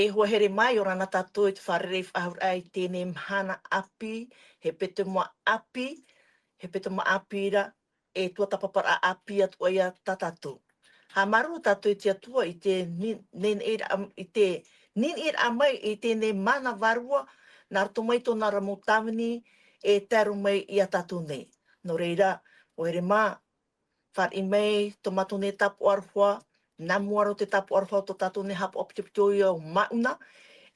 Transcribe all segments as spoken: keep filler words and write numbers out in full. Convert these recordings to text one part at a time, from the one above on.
E hoa here mā, ʻia ora na tātou i te fārerei faʻahou raʻa i teie mahana ʻāpī, hepetoma ʻāpī, hepetoma ʻāpī ra, e tuatāpaparaʻa ʻāpī atoʻa ia tā tātou. Haʻamāuruuru tātou i te Atua i te ni-, neneʻi raʻa, i te niniʻi raʻa mai i teie mahana vārua, nā roto mai i tōna ra mau tāvini e tae roa mai ia tātou nei. Nō reira, hoa here mā, fāriʻi mai tō mātou nei tāpaʻo aroha, nā mua roa te tāpaʻo aroha o tō tātou nei haʻapaʻo pitopito ia ʻo Mauna,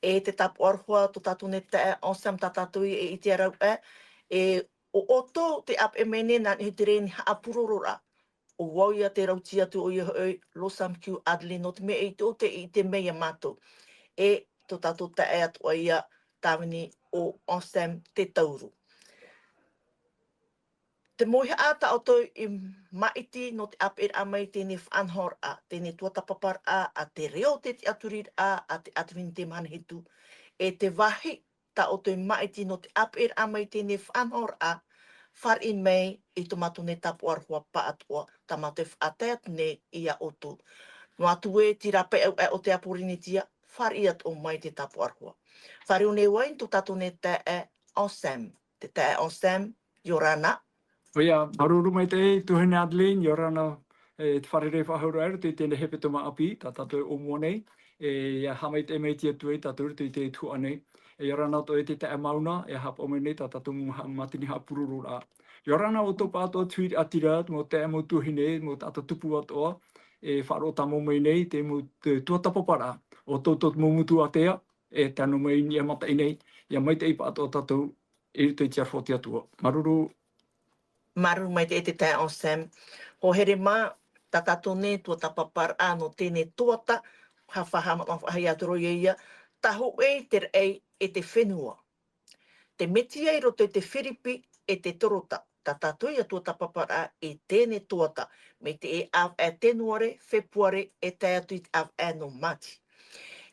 e te tāpaʻo aroha tō tātou nei taeaʻe Anselme tā tātou i, i te arau ē, e ʻo ʻoutou tē ʻāpeʻe mai nei nā niʻa i te reni haʻapurororaʻa. ʻO vau ia tē rauti atu ʻoia hoʻi Losam Q Adeline nō te mea i te ʻite, i ʻite mai ia mātou. E tō tātou taeaʻe atoʻa ia tāvini ʻo Anselme Te Tauru. Te mōihaʻa tā ʻoutou i māʻiti nō te ʻāpeʻeraʻa mai i teie faʻanahoraʻa, teie tuatāpaparaʻa a te reo, te tiʻaturiraʻa a te ʻātavini te mahana hitu, e te vāhi tā ʻoutou i māʻiti nō te ʻāpeʻeraʻa mai i teie faʻanahoraʻa, fāriʻi mai i tō mātou nei tāpaʻo aroha pāʻatoʻa, tā mātou e faʻatae atu nei ia ʻoutou. Noa atu ē te rāpae ʻau ʻae o te Pōrīnetia, fāriʻi atoʻa mai te tāpaʻo aroha. Fāriʻi nei vau i tō tātou nei taeaʻe Anselme. Te taeaʻe Anselme, ʻia ora na. ʻOia, māuruuru maitaʻi, tuahine Adeline, ʻia ora na, e, te fārerei faʻahou raʻa i roto i teie hepetoma ʻāpī, tā tātou e ʻōmua nei, e, ʻia haʻamaitaʻi mai te Atua ia tātou i roto i teie tuhaʻa nei. E, ʻia ora na atoʻa e te taeaʻe Mauna, e haʻapaʻo mai nei tā tātou mau ha-, mātini haʻapurororaʻa. ʻIa ora na ʻoutou pāʻatoʻa, te huiraʻatira, mau taeaʻe, mau tuahine, mau taʻata tupu atoʻa, e faʻaroʻo tāmau mai nei, te mau, te tuatāpaparaʻa, ʻo tō, tō te mau motu ātea, e tae noa mai i niʻa mataʻi nei, ʻia maitaʻi pāʻatoʻa tātou i roto i te aroha o te Atua. Māuruuru. Māuruuru maitaʻi te taeaʻe Anselme. Hoa here mā, tā tātou nei tuatāpaparaʻa nō teie tuata, ha-, fa-, ha-, ma-, faʻaʻite atu ra ia, tā hōʻē te raʻi e te fenua. Te Metia i roto i te Firipi e te Torota. Tā tātou ia tuatāpaparaʻa i teie tuata, mai te ʻāvaʻe Tenuare, Fepuare, e tae atu i te ʻāvaʻe nō Māti.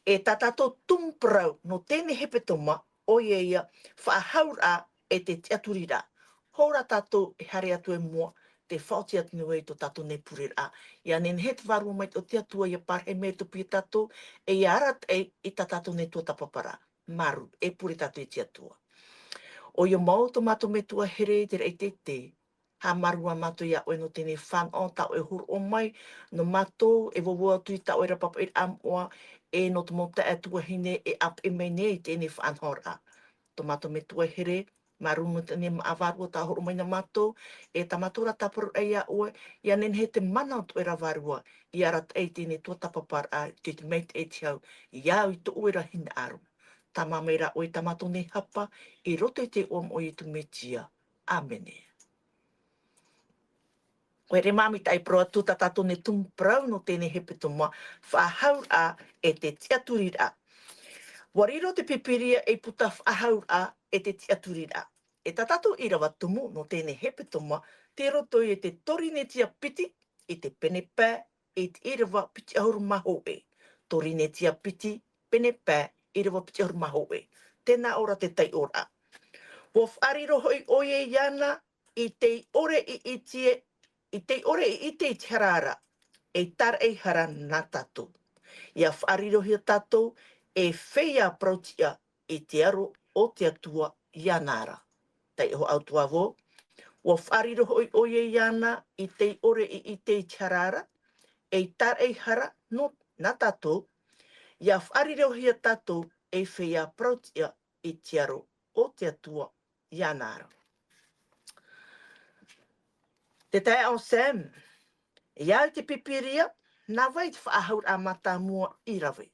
E tā tātou tumu parau nō teie hepetoma, ʻoia ia, faʻahouraʻa e te tiʻaturiraʻa. Hou rā tātou e haere atu i mua, tē faʻaoti atu nei vau i tō tātou nei pureraʻa. ʻIa nehenehe te Vārua Maitaʻi o te Atua ʻia parahi mai i tō pīhaʻi tātou, e ʻia arataʻi i tā tātou nei tuatāpaparaʻa. Māuruuru, e pure tātou i te Atua. ʻOia mau tō mātou Metua here i te raʻi teitei, haʻamāuruuru mātou ia ʻoe nō teie fānaʻo tā ʻoe e hōroʻa mai nō mātou, e vauvau atu i tā ʻoe ra pāpaʻiraʻa moʻa, e nō te mau taeaʻe tuahine e ʻāpeʻe mai nei i teie faʻanahoraʻa. Tō mātou Metua here, māuruuru nō teie māʻa vārua tā hōroʻa mai nā mātou, e tā mātou ra tāparauraʻa ia ʻoe, ʻia nehenehe te mana o tō ʻoe ra Vārua, ʻia arataʻi i teie tuatāpaparaʻa, te, te maitaʻi e te hau, ia au i tō ʻoe ra hinaʻaro. Tāmā mai rā ʻoe tā mātou nei hapa, i roto i te iʻoa o Ietu Metia. ʻĀmene. Hoa here mā, maitaʻi e parau atu tā tātou nei tumu parau nō teie hepetoma, faʻahouraʻa e te tiʻaturiraʻa. ʻUa riro te Pīpīria ei puta faʻahouraʻa e te tiʻaturiraʻa. E tā tātou ʻīrava tumu nō teie hepetoma, tei roto i te Torinetia piti, i te pene pae, i te ʻīrava piti ʻahuru mā hōʻē. Torinetia piti, pene pae, ʻīrava piti ʻahuru mā hōʻē. Tēnā ora te taiʻoraʻa. ʻUa faʻariro hoʻi ʻoia iāna i tei ʻore i ʻite, i tei ʻore i ʻite i te hara ra, ei tāraʻehara nā tātou. ʻIa faʻarirohia tātou ei feiā parautiʻa i te aro o te Atua iāna ra. Taiʻo atu ā vau, ʻua faʻariro hoʻi ʻoia iāna i tei ʻore i ʻite i te hara ra, ei tāraʻehara nō, nā tātou, ʻia faʻarirohia tātou ei feiā parautiʻa i te aro o te Atua iāna ra. Te taeaʻe Anselme, i au i te Pīpīria, nā vai te faʻahouraʻa mātāmua i rave?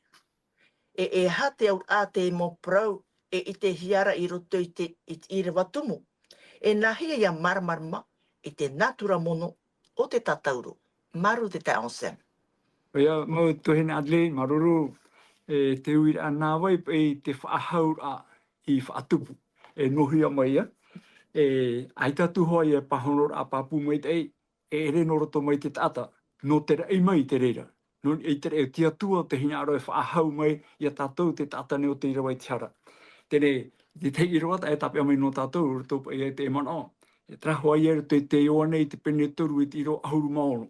E, e aha te auraʻa, te mau parau e ʻitehia ra i roto i te, i te ʻīrava tumu? E nāhea ʻia māramarama i te nātura mono o te tātauro? Māuruuru te taeaʻe Anselme. ʻOia mau tuahine Adeline, māuruuru, e, te uiraʻa nā vai paʻi te faʻahouraʻa i faʻatupu, e nohea mai ia, e, ʻaita atu hoʻi e pāhonoraʻa pāpū maitaʻi, e ʻere nō roto mai te taʻata, nō te raʻi mai i te reira. Nō, i te raʻi o te Atua te hinaʻaro e faʻahou mai ia tātou te taʻata nei o te ʻīrava i te hara. Teie, te tahi ʻīrava e tāpeʻa mai nō tātou, roto paʻi i te manaʻo. E terā hoʻi ia roto i te Ioane i te pene toru i te ʻīrava ʻahuru mā ono.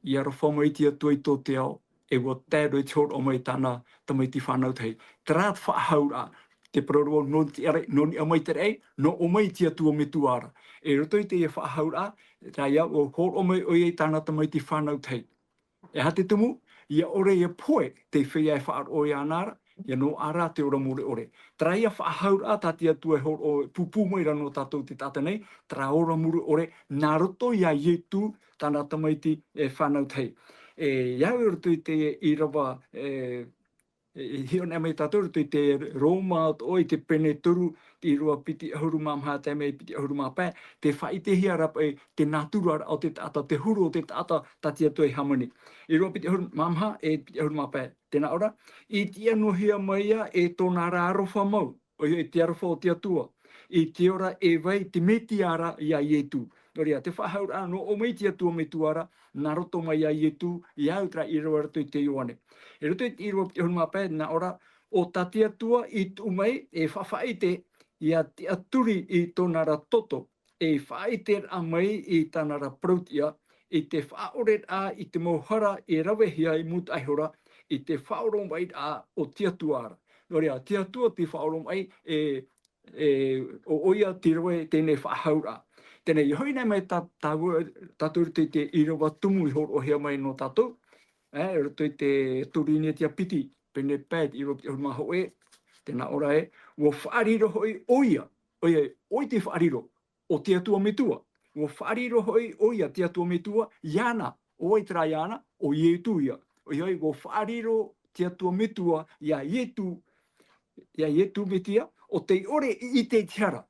ʻIa aroha mai te Atua i tō te ao, e ua tae roa i te hōroʻa mai tāna tamaiti fānau tahi. Terā te faʻahauraʻa, te parau ra vau, nō te ʻare, nō niʻa mai te raʻi, nō ʻō mai te Atua Metua ra. I roto i teie faʻahauraʻa, terā ïa, ua hōroʻa mai ʻoia i tāna tamaiti fānau tahi. E aha te tumu? ʻIa ʻore e pohe te feiā e faʻaroʻo iāna ra, ʻia noaʻa rā te ora mure ʻore. Terā ïa faʻahauraʻa tā te Atua e hōroʻa, pūpū mai ra nō tātou te taʻata nei, terā ora mure ʻore, nā roto iā Ietu, tāna tamaiti e fānau tahi. E, ʻia au i roto i te ʻīrava, e, e, e hiʻo nei mai tātou i roto i te Roma atoʻa i te pene toru, te ʻīrava piti ʻahuru mā maha tae mai piti ʻahuru mā pae, tē faʻaʻitehia ra paʻi te nātura ra o te taʻata, te huru o te taʻata tā te Atua i hāmani. ʻĪrava piti ʻahuru mā maha e piti ʻahuru mā pae, tē nā ʻō ra, i tiʻa noa hia mai ïa e tōna ra aroha mau, ʻoia hoʻi te aroha o te Atua, i te ora e vai te Metia ra iā Ietu. Nō reira, te faʻahauraʻa, nō ʻō mai te Atua Metua ra, nā roto mai iā Ietu, ʻia au terā ʻīrava i roto i te Ioane. I roto i te ʻīrava piti ʻahuru mā pae, nā ʻō ra, ʻo tā te Atua i tuʻu mai, e faʻaʻite, ʻia tiʻaturi i tōna ra toto, e faʻaʻiteraʻa mai i tāna ra parautiʻa, i te faʻaʻoreraʻa i te mau hara e ravehia i mūtaʻa iho ra, i te faʻaoromaʻiraʻa o te Atua ra. Nō reira, te Atua tei faʻaoromaʻi, e, e, ʻo, ʻoia tei rave teie faʻahauraʻa. Teie, ʻia hoʻi nei mai tā, tā, tātou i roto i te ʻīrava tumu i hōroʻahia mai nō tātou, e, i roto i te Korinetia piti, pene pae, ʻīrava piti ʻahuru mā hōʻē, tē nā ʻō ra ē, ʻua faʻariro hoʻi ʻoia, ʻoia, ʻoia tei faʻariro, ʻo te Atua Metua. ʻUa faʻariro hoʻi ʻoia te Atua Metua iāna, ʻo vai terā iāna, ʻo Ietu ïa. ʻOia hoʻi, ʻua faʻariro te Atua Metua iā Ietu, iā Ietu Metia, ʻo tei ʻore i ʻite i te hara.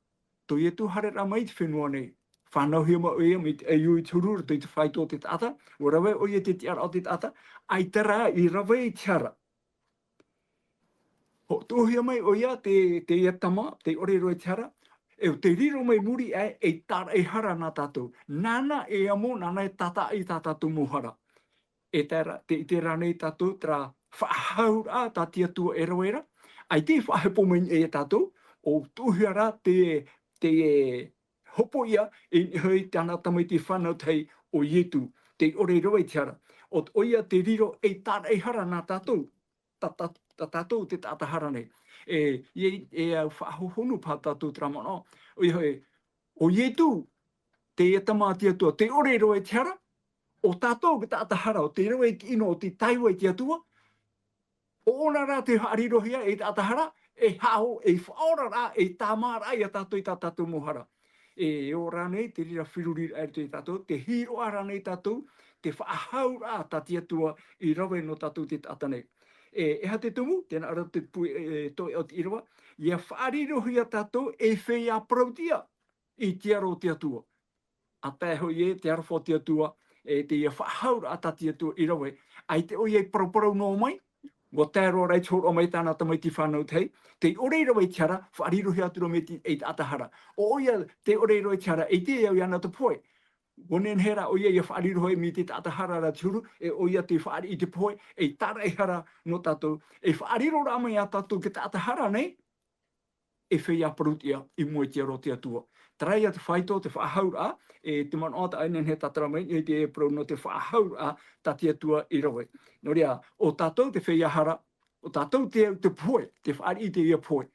Tō Ietu haereraʻa mai i te fenua nei. Fānauhia mai ʻoia mai te ʻaiū i te huru i roto i te faito o te taʻata, ʻua rave ʻoia i te tiʻaraʻa o te taʻata, ʻaita rā i rave i te hara. Hoʻi, tuʻuhia mai ʻoia te, teie tama, tei ʻore roa i te hara, e ʻo tei riro mai i muri aʻe, ei tāraʻehara nā tātou. Nāna e amo, nāna e tātaʻi i tā tātou mau hara. E tae ra, tē ʻite ra ānei tātou terā faʻahauraʻa tā te Atua e rave ra, ʻaita i faʻahepo mai nei iā tātou, ʻo tuʻuhia ra te, te hopoiʻa i niʻa i tāna tamaiti fānau tahi ʻo Ietu, tei ʻore i rave i te hara. ʻO, ʻoia tei riro ei tāraʻehara nā tātou, tā, tā, tā tātou te taʻata hara nei. E, e, e au faʻahohonu paha tātou terā manaʻo, ʻoia hoʻi, ʻo Ietu, teie tama a te Atua, tei ʻore i rave i te hara, ʻo tātou te taʻata hara, ʻo tei rave i te ʻino, ʻo tei taiva i te Atua, ʻo ʻōna rā tei faʻarirohia ei taʻata hara, e haʻo, ei faʻaoraraʻa, ei tāmāraʻa iā tātou i tā tātou mau hara. E ora nei te reira feruriraʻa i roto iā tātou, tē hiʻo ra ānei tātou, te faʻahauraʻa tā te Atua i rave nō tātou te taʻata nei. E, e aha te tumu, tē nā ʻō ra te puʻe, e, toeʻa o te ʻīrava, ʻia faʻarirohia tātou ei feiā parautiʻa i te aro o te Atua. ʻA tae hoʻi ē, te aroha o te Atua, e teie faʻahauraʻa tā te Atua i rave, ʻaita ʻoia i paraparau noa mai, ʻua tae roa ra i te hōroʻa mai tāna tamaiti fānau tahi, tei ʻore i rave i te hara, faʻarirohia atu ra mai te, ei taʻata hara. ʻO ʻoia tei ʻore i rave i te hara, ʻeita e au iāna te pohe. ʻUa nehenehe rā ʻoia ʻia faʻariro hoʻi mai te taʻata hara ra te huru, e ʻoia tei fāriʻi i te pohe, ei tāraʻehara nō tātou, e faʻariroraʻa mai iā tātou te taʻata hara nei, ei feiā parautiʻa i mua i te aro o te Atua. Terā ïa te faito, te faʻahauraʻa, e te manaʻo tā ʻoe e nehenehe e tātara mai, e te parau nō te faʻahauraʻa tā te Atua i rave. Nō reira, ʻo tātou te feiā hara, ʻo tātou te au te pohe, tei fāriʻi i teie pohe.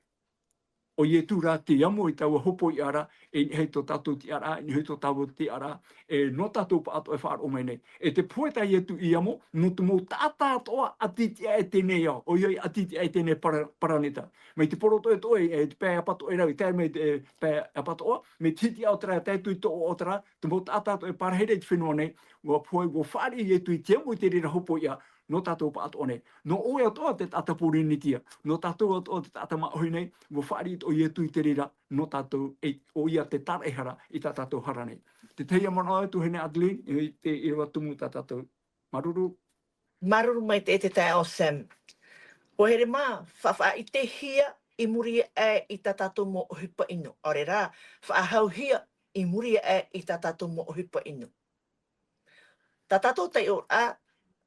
ʻO Ietu rā tei amo i taua hopoiʻa ra, e i niʻa i tō tātou tiʻaraʻa, i niʻa i tō tāua tiʻaraʻa, e nō tātou pāʻatoʻa e faʻaroʻo mai nei. E te pohe tā Ietu i amo, nō te mau taʻata atoʻa ʻati tiʻa e teie nei ao, ʻoia hoʻi ʻati tiʻa e teie nei para-, paraneta. Mai te poro toʻetoʻe, e te pae ʻapatoʻerau, i tae mai te, e, pae ʻapatoʻa, mai te hitiʻa o terā, tae atu i te toʻoʻa o terā, te mau taʻata atoʻa e parahiraʻa i te fenua nei, ʻua pohe, ʻua fāriʻi Ietu i te amo i te reira hopoiʻa, nō tātou pāʻatoʻa nei. Nō ʻoe atoʻa te taʻata Pōrīnetia, nō tātou atoʻa te taʻata māʻohi nei, ʻua fāriʻi atoʻa Ietu i te reira, nō tātou, e, ʻoia te tāraʻehara i tā tātou hara nei. Te tahi ā manaʻo atu, tuahine Adeline, i te ʻīrava tumu tā tātou. Māuruuru. Māuruuru maitaʻi te taeaʻe Sam. ʻUa haere mā, fa-, faʻaʻitehia i muri aʻe i tā tātou mau ʻohipa ʻino. ʻAore rā, faʻahauhia i muri aʻe i tā tātou mau ʻohipa ʻino. Tā tātou taiʻoraʻa,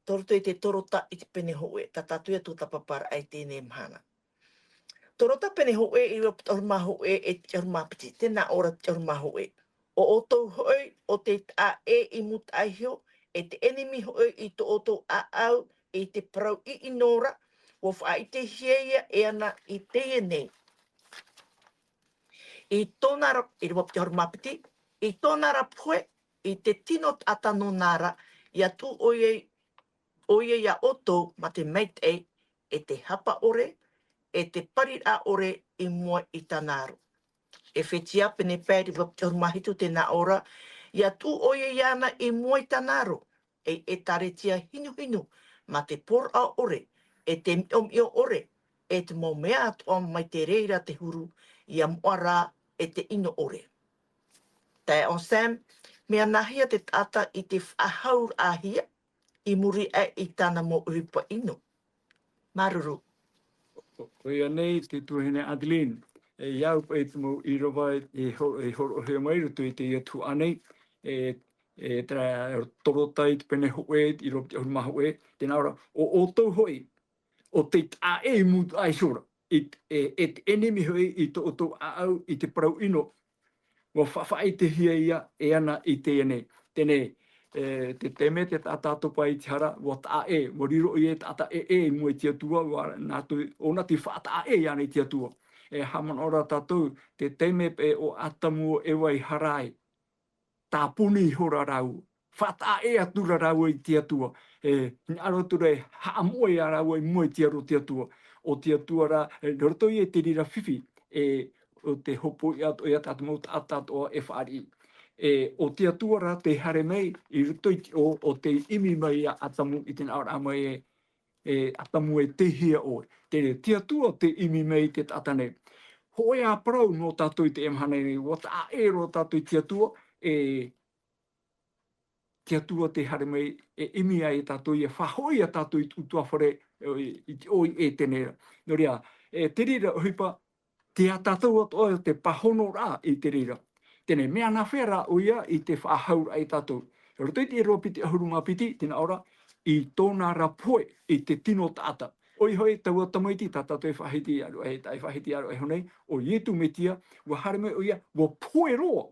tō roto i te Torota i te pene hōʻē, tā tātou ia tuatāpaparaʻa i teie mahana. Torota pene hōʻē, ʻīrava piti ʻahuru mā hōʻē, e piti ʻahuru mā piti, tē nā ʻō ra piti ʻahuru mā hōʻē. ʻO ʻoutou hoʻi, ʻo tei taʻa ʻē i mūtaʻa iho, e te ʻenemi hoʻi i tō ʻoutou ʻāʻau, i te parau ʻino ra, ua faʻaʻitehia ia e ana i teie nei. I tōna ra, ʻīrava piti ʻahuru mā piti, i tōna ra pohe, i te tino taʻata nōna ra, ʻia tuʻu ʻoia, ʻoia ia ʻoutou mā te maitaʻi, e te hapa ʻore, e te pariraʻa ʻore i mua i tāna aro. ʻEfetia pene pae ʻīrava piti ʻahuru mā hitu, tē nā ʻō ra, ʻia tuʻu ʻoia iāna i mua i tāna aro, ei ʻētāretia hinuhinu, mā te pōraʻa ʻore, e te miʻomiʻo ʻore, e te mau mea atoʻa mai te reira te huru, ʻia moʻa rā e te ʻino ʻore. Taeaʻe Sam, mea nāhea te taʻata i te faʻahauraʻahia i muri aʻe i tāna mau ʻohipa ʻino? Māuruuru. ʻO, ʻoia nei te tuahine Adeline, e, ʻia au paʻi te mau ʻīrava e ho-, e hōroʻahia mai i roto i teie tuhaʻa nei, e, e, terā Torotai te pene hōʻē, ʻīrava piti ʻahuru mā hōʻē, tē nā ʻō ra, ʻo ʻoutou hoʻi, ʻo tei taʻa ʻē i mūtaʻa iho ra, i, e, e te ʻenemi hoʻi i tō ʻoutou ʻāʻau i te parau ʻino, ua faʻaʻitehia ia e ana i teie nei. Teie nei, e, te taime te taʻata atoʻa i te hara, ua taʻa ʻē, ua riro ia e taʻata ʻē, ʻē i mua i te Atua, ua nā tō, ʻōna tei faʻataʻa ʻē iāna i te Atua. E haʻamanaʻo ra tātou, te taime paʻi ʻo Atamu ʻo Eva i hara ai, tāpuni ihora rāua. Faʻataʻa ʻē atura rāua i te Atua. E, hinaʻaro atura e haʻamoʻe ia rāua i mua i te aro o te Atua. ʻO te Atua rā, e, nō roto ia i te reira fifi, e, ʻo te hopoiʻa atoʻa ia tā te mau taʻata atoʻa e fāriʻi. E, ʻo te Atua rā tei haere mai i roto i te ʻō, ʻo tei ʻimi mai ia Atamu i te nāʻōraʻa mai e, e Atamu, e tei hea ʻoe? Te, te Atua tei ʻimi mai i te taʻata nei. Hōʻē ā parau nō tātou i teie mahana nei, ua taʻa ʻē roa tātou i te Atua, e, te Atua tei haere mai, e ʻimi ai ia tātou, ʻia faʻahoʻi ia tātou i te ʻutuāfare, e, i te ʻō i ʻētene ra. Nō reira, e, te reira ʻohipa, tei ia tātou atoʻa te pāhonoraʻa i te reira. Teie nei, mea nāhea rā ʻoia i te faʻahauraʻa ia tātou? I roto i te ʻīrava piti ʻahuru mā piti, tē nā ʻō ra, i tōna ra pohe, i te tino taʻata. ʻOia hoʻi taua tamaiti tā tātou e faʻahiti atu, e, e faʻahiti atu iho nei, ʻo Ietu Metia, ua haere mai ʻoia, ua pohe roa.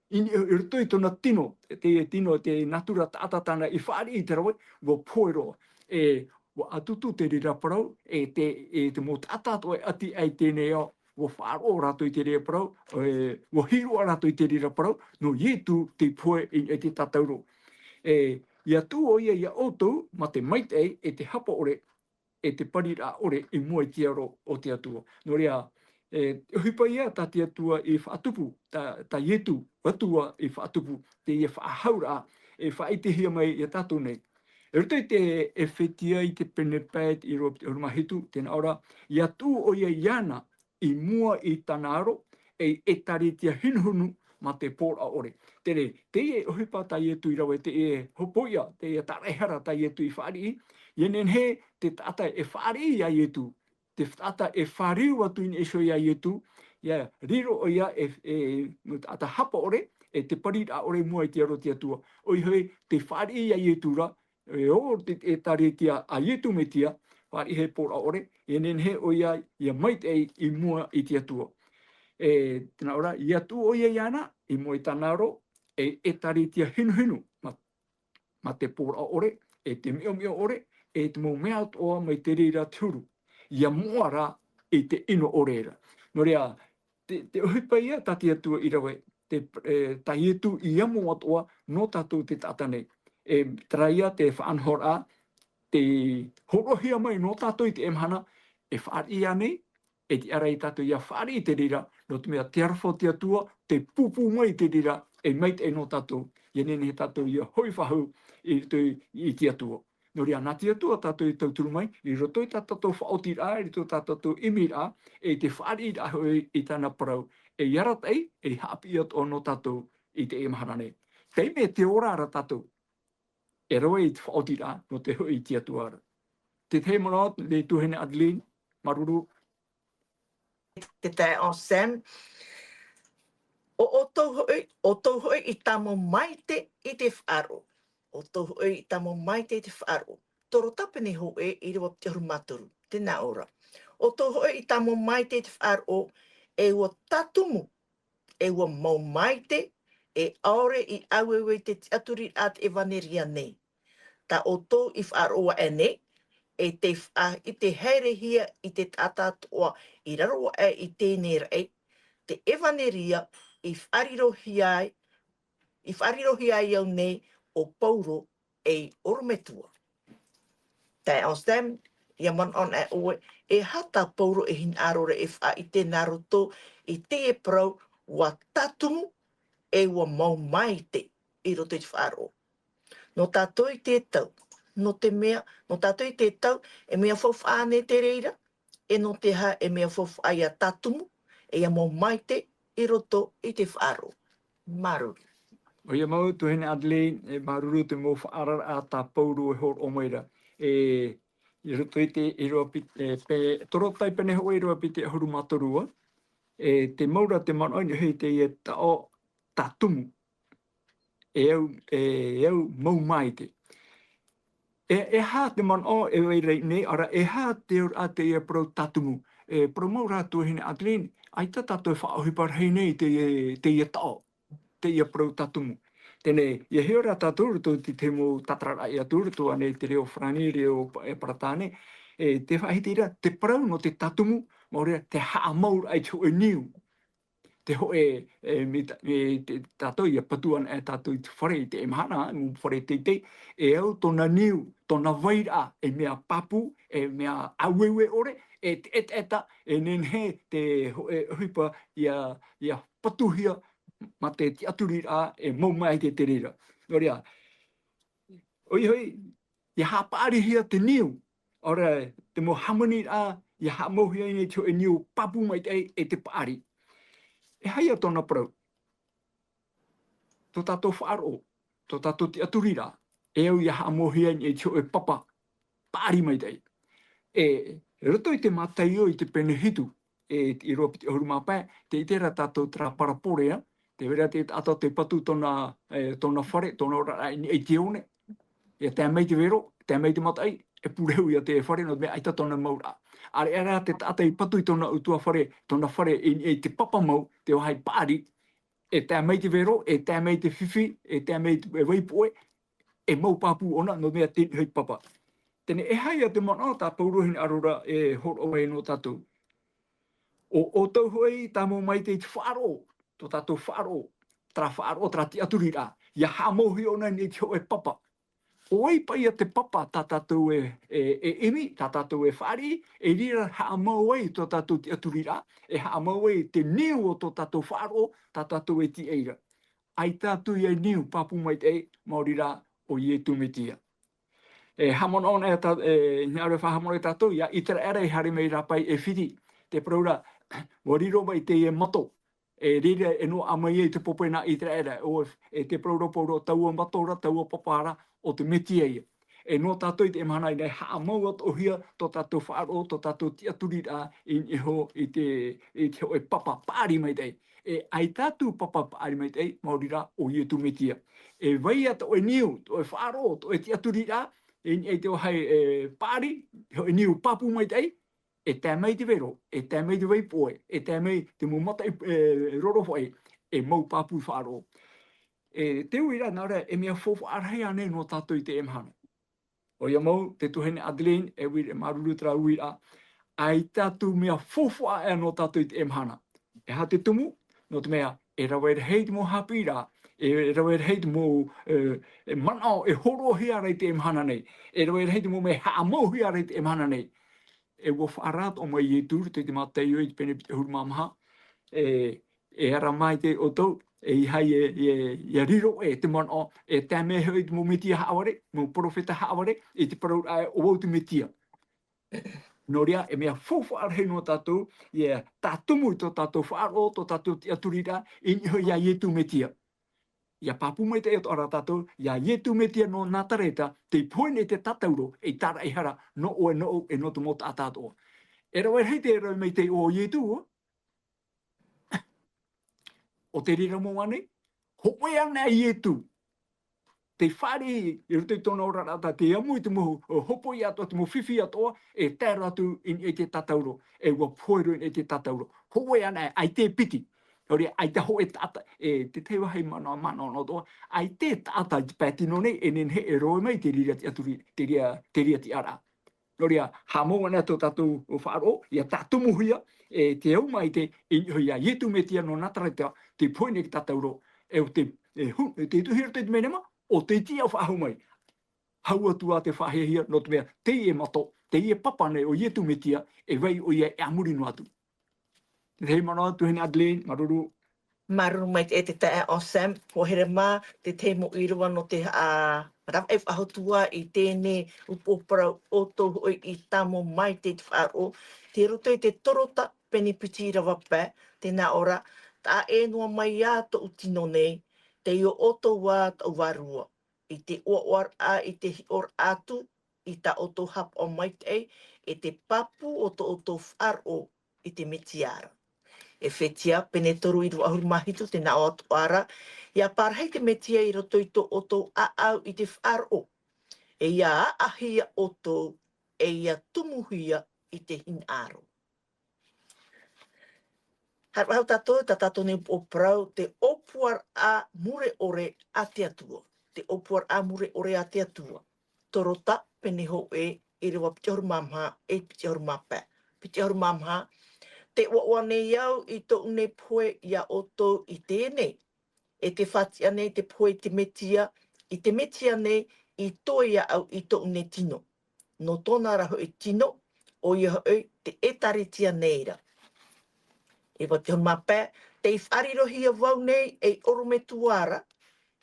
I, i roto i tōna tino, te, te tino, te nātura taʻata tāna i fāriʻi i te rave, ua pohe roa. E, ua ʻatutu te reira parau, e te, e te mau taʻata atoʻa e ʻati ai i teie nei ao, ua faʻaroʻo rātou i te reira parau, e, ua hiʻo rātou i te reira parau, nō Ietu tei pohe i, i te tātauro. E, ʻia tuʻu ʻoia ia ʻoutou, mā te maitaʻi, e te hapa ʻore, e te pariraʻa ʻore i mua i te aro o te Atua. Nō reira, e, ʻohipa ia tā te Atua i faʻatupu, tā, tā Ietu, Atua i faʻatupu, teie faʻahauraʻa, e faʻaʻitehia mai ia tātou nei. I roto i te ʻEfetia i te pene pae, ʻīrava piti ʻahuru mā hitu, tē nā ʻō ra, ʻia tuʻu ʻoia iāna, i mua i tāna aro, ei ʻētāretia hinuhinu mā te pōraʻa ʻore. Teie, teie ʻohipa tā Ietu i rave, teie hopoiʻa, teie tāraʻehara tā Ietu i fāriʻi, ʻia nehenehe te taʻata e fāriʻi ia Ietu, te taʻata e fāriu atu i niʻa iho ia Ietu, ʻia riro ʻoia e, e, mau taʻata hapa ʻore, e te pariraʻa ʻore i mua i te aro o te Atua. ʻOia hoʻi, tei fāriʻi ia Ietu ra, e ʻo te, e ʻētāretia a Ietu Metia, fāriʻi hei pōraʻa ʻore, ʻia nehenehe ʻoia ʻia maitaʻi i mua i te Atua. E, tē nā ʻō ra, ʻia tuʻu ʻoia iāna, i mua i tāna aro, ei ʻētāretia hinuhinu, mā, mā te pōraʻa ʻore, e te miʻomiʻo ʻore, e te mau mea atoʻa mai te reira te huru. ʻIa moʻa rā i te ʻino ʻore ra. Nō reira, te, te ʻohipa ia tā te Atua i rave, te, e, tā Ietu i amo atoʻa nō tātou te taʻata nei. E, terā ia te faʻanahoraʻa, tei hōroʻahia mai nō tātou i teie mahana, e fāriʻi ānei, e tiʻa ra ia tātou ʻia fāriʻi i te reira, nō te mea te aroha o te Atua, tei pūpū mai i te reira, e maitaʻi nō tātou, ʻia nehenehe tātou ʻia hoʻi faʻahou i roto i, i te Atua. Nō reira, nā te Atua tātou e tauturu mai, i roto i tā tātou faʻaotiraʻa, i roto i tā tātou ʻimiraʻa, e te fāriʻiraʻa hoʻi i tāna parau, ei arataʻi, ei haʻapiʻi atoʻa nō tātou i teie mahana nei. Taime tē ora ra tātou, e rave i te faʻaotiraʻa, nō te hoʻi i te Atua ra. Te tahi manaʻo, te tuahine Adeline, māuruuru. Te taeaʻe Sam. ʻO ʻoutou hoʻi, ʻoutou hoʻi i tāmau maite i te faʻaroʻo. ʻOutou hoʻi i tāmau maite i te faʻaroʻo. Torotai pene hōʻē, ʻīrava piti ʻahuru mā toru. Tē nā ʻō ra. ʻOutou hoʻi i tāmau maite i te faʻaroʻo, e ʻua tātumu, e ʻua mau maite, e ʻaore i ʻaueue i te tiʻaturiraʻa a te ʻevanelia nei. tā ʻoutou i faʻaroʻo aʻe nei, e te faʻa-, i te haerehia i te taʻata atoʻa i raro aʻe i teie nei raʻi, te ʻevaneria i faʻarirohia ai, i faʻarirohia ai au nei ʻo Pauro ei ʻorometua. Taeaʻe Anselme, ʻia manaʻo anaʻe ʻoe, e aha tā Pauro e hinaʻaro ra e faʻaʻite nā roto i teie parau ʻua tātumu ʻe ʻua mau maitaʻi i roto i te faʻaroʻo. Nō tātou i te tau, nō te mea, nō tātou i te tau, e mea faufaʻa ānei te reira, e nō te aha e mea faufaʻa ʻia tātumu, ʻe ʻia mau maitaʻi i roto i te faʻaroʻo. Māuruuru. ʻOia mau, tuahine Adeline, e māuruuru te mau faʻaararaʻa tā Pauro e hōroʻa mai ra. E, i roto i te ʻīrava Pit-, e, pē-, Torotai pene hōʻē ʻīrava piti ʻahuru mā toru, e, te mau ra te manaʻo i niʻa i teie taʻo tātumu. E au, e au mau maitaʻi. E, e aha te manaʻo e vai ra i ʻō nei, ʻaore ra, e aha te auraʻa teie parau tātumu? E parau mau ra tuahine Adeline, ʻaita tātou e faʻaʻohipa rahi nei i teie, teie taʻo, teie parau tātumu. Teie nei, ʻia hiʻo ra tātou, roto i te, te mau tātararaʻa atu, roto ānei i te reo farāni, reo pa-, e Paratāne, e te faʻahiti ra, te parau nō te tātumu, maori ra, te haʻamauraʻa i te hōʻē niu. Te hōʻē, e, mea ta-, e, te, tātou ʻia patu anaʻe tātou i te fare i teie mahana, mau fare teitei, e au tōna niu, tōna vairaʻa, e mea pāpū, e mea ʻāueue ʻore, e te ʻetaʻeta, e nehenehe te hōʻē ʻohipa ʻia, ʻia patuhia mā te tiʻaturiraʻa, e mau maitaʻi te reira. Nō reira, ʻoia hoʻi, ʻia haʻapaʻarihia te niu, ʻaore ra, te mau hāmaniraʻa, ʻia haʻamauhia nei te hōʻē niu pāpū maitaʻi e te paʻari. E aha ia tōna parau? Tō tātou faʻaroʻo, tō tātou tiʻaturiraʻa, e au ʻia haʻamauhia nei te hōʻē papa, paʻari maitaʻi. E, roto i te Mataio i te pene hitu, e, ʻīrava piti ʻahuru mā pae, tē ʻite ra tātou terā parabole, tē vai ra te taʻata tē patu tōna, e, tōna fare, tōna oraraʻa i niʻa i te one. ʻIa tae mai te vero, tae mai te mataʻi, e pūrehu ia te fare, nō te mea ʻaita tōna mauraʻa. ʻAreʻa rā te taʻata i patu i tōna ʻutuāfare, tōna fare i niʻa i te papa mau, te vāhi paʻari, e tae mai te vero, e tae mai te fifi, e tae mai te, e vaipoʻe, e mau pāpū ʻōna, nō te mea teie hoʻi papa. Teie nei, e aha ia te manaʻo tā Pauro e hinaʻaro ra e hōroʻa mai nō tātou? ʻO, ʻo ʻoutou hoʻi, tāmau maitaʻi i te faʻaroʻo, tō tātou faʻaroʻo, terā faʻaroʻo, terā tiʻaturiraʻa, ʻia haʻamauhia ʻōna nei i te hōʻē papa. ʻO vai paʻi ia te papa tā tātou e, e, e ʻimi, tā tātou e fāriʻi, e riro haʻamau ai tō tātou tiʻaturiraʻa, e haʻamau ai te niu o tō tātou faʻaroʻo, tā tātou e tīaʻi ra. ʻAita atu ia niu pāpū maitaʻi, maori rā ʻo Ietu Metia. E haʻamanaʻo anaʻe tā-, e, hinaʻaro e faʻahaʻamanaʻo tātou, ia Iteraera i haere mai i rāpae i ʻAifiti. Te parau ra, ʻua riro mai teie mato, e reira e noaʻa mai ai te popena a Iteraera, ʻo, e te parau ra Pauro, taua mato ra, taua papa ra, ʻo te Metia ia. E nō tātou i teie mahana ʻia haʻamau atoʻahia tō tātou faʻaroʻo, tō tātou tiʻaturiraʻa i niʻa iho i te, i te hōʻē papa paʻari maitaʻi. E ʻaita atu papa paʻari maitaʻi, maori rā ʻo Ietu Metia. E vai atoʻa e niu, tō ʻoe faʻaroʻo, tō ʻoe tiʻaturiraʻa, i niʻa i te vāhi, e, paʻari, hōʻē niu pāpū maitaʻi, e tae mai te vero, e tae mai te vaipoʻe, e tae mai te mau mataʻi, e, rorofaʻi, e mau pāpū faʻaroʻo. E, te uiraʻa nā reira, e mea faufaʻa rahi ānei nō tātou i teie mahana? ʻOia mau, te tuahine Adeline, e uiraʻa, māuruuru terā uiraʻa, ʻaita atu mea faufaʻa ʻē nō tātou i teie mahana. E aha te tumu? Nō te mea, e rave rahi te mau haʻapiʻiraʻa, e, e rave rahi te mau, e, e manaʻo e hōroʻahia ra i teie mahana nei, e rave rahi te mau mea e haʻamauhia ra i teie mahana nei. E ʻua faʻaara atoʻa mai Ietu, i te Mataio i te pene piti ʻahuru mā maha, e, e ara maitaʻi ʻoutou, e ʻeiaha e, e, ʻia riro ʻē te manaʻo, e tae mai hoʻi te mau Metia haʻavare, mau perofeta haʻavare, i te parau ra ē, ʻo vau te Metia. Nō reira, e mea faufaʻa rahi nō tātou, ʻia tātumu i tō tātou faʻaroʻo, tō tātou tiʻaturiraʻa, i niʻa iho ia Ietu Metia. ʻIa pāpū maitaʻi atoʻa ra tātou, ia Ietu Metia nō Nazareta, tei pohe nei te tātauro, ei tāraʻehara, nō ʻoe, nōʻu, e nō te mau taʻata atoʻa. E rave rahi te rave maitaʻi o Ietu, ʻo? ʻO te reira mau ānei, hōʻē anaʻe Ietu. Tei fāriʻi i roto i tōna oraraʻa, tei amu i te mau hōpoiʻa atoʻa, te mau fifi atoʻa, e tae roa atu i niʻa i te tātauro, e ʻua pohe roa i niʻa i te tātauro. Hōʻē anaʻe, ʻaita e piti. Nō reira, ʻaita hōʻē taʻata, e, te tahi vāhi manaʻo, manaʻo noa atoʻa, ʻaita e taʻata i te pae tino nei, e nehenehe e roʻe mai te reira tiʻaturi, te reira, te reira tiʻaraʻa. Nō reira, haʻamau ana tō tātou faʻaroʻo, ʻia tātumuhia, e te au maitaʻi, i niʻa iā Ietu Metia nō Nazareta, tei pohe nei ia tātou ra, e ʻo te, e hu-, e te tuhi i roto i te menemā, ʻo tei tiʻa faʻahou mai. Hau atu ā te faʻahiahia, nō te mea, teie e mato, teie e papa nei ʻo Ietu Metia, e vai ʻoia a muri noa atu. Te tahi manaʻo, tuahine Adeline, māuruuru. Māuruuru maitaʻi e te taeaʻe Sam, hoa here mā, te tahi mau ʻīrava nō te, ā, ravaʻi faʻahou atu ā i teie nei upoʻo parau ʻoutou hoʻi i tāmau mai te, te faʻaroʻo, tei roto i te Torota pene piti ʻīrava pae, tē nā ʻō ra, taʻa ʻē noa mai ā tōʻu tino nei, tei ʻo ʻoutou ā tōʻu vārua. I te ʻoaʻoaraʻa, i te hiʻoraʻa atu, i tā ʻoutou haʻapaʻo maitaʻi, e te pāpū o tō ʻoutou faʻaroʻo i te Metia ra. Efetia, pene toru ʻīrava ʻahuru mā hitu, tē nā ʻō atoʻa ra, ʻia parahi te Metia i roto i tō ʻoutou ʻāʻau i te faʻaroʻo, e ʻia ʻāʻāhia ʻoutou, e ʻia tumuhia i te hinaʻaro. Haere faʻahou tātou, tā tātou nei upoʻo parau, te ʻōpuaraʻa mure ʻore a te Atua. Te ʻōpuaraʻa mure ʻore a te Atua. Torota, pene hōʻē, ʻīrava piti ʻahuru mā maha, e piti ʻahuru mā pae. Piti ʻahuru mā maha, tē ʻoaʻoa nei au i tōʻu nei pohe iā ʻoutou i teie nei, e tē faʻatiʻa nei te pohe i te Metia, i te Metia nei, i toe iāʻu i tōʻu nei tino. Nō tōna ra hoʻi tino, ʻoia hoʻi te ʻĒtārētia nei ra. ʻĪrava piti ʻahuru mā pae, tei faʻarirohia vau nei ei ʻorometua ra,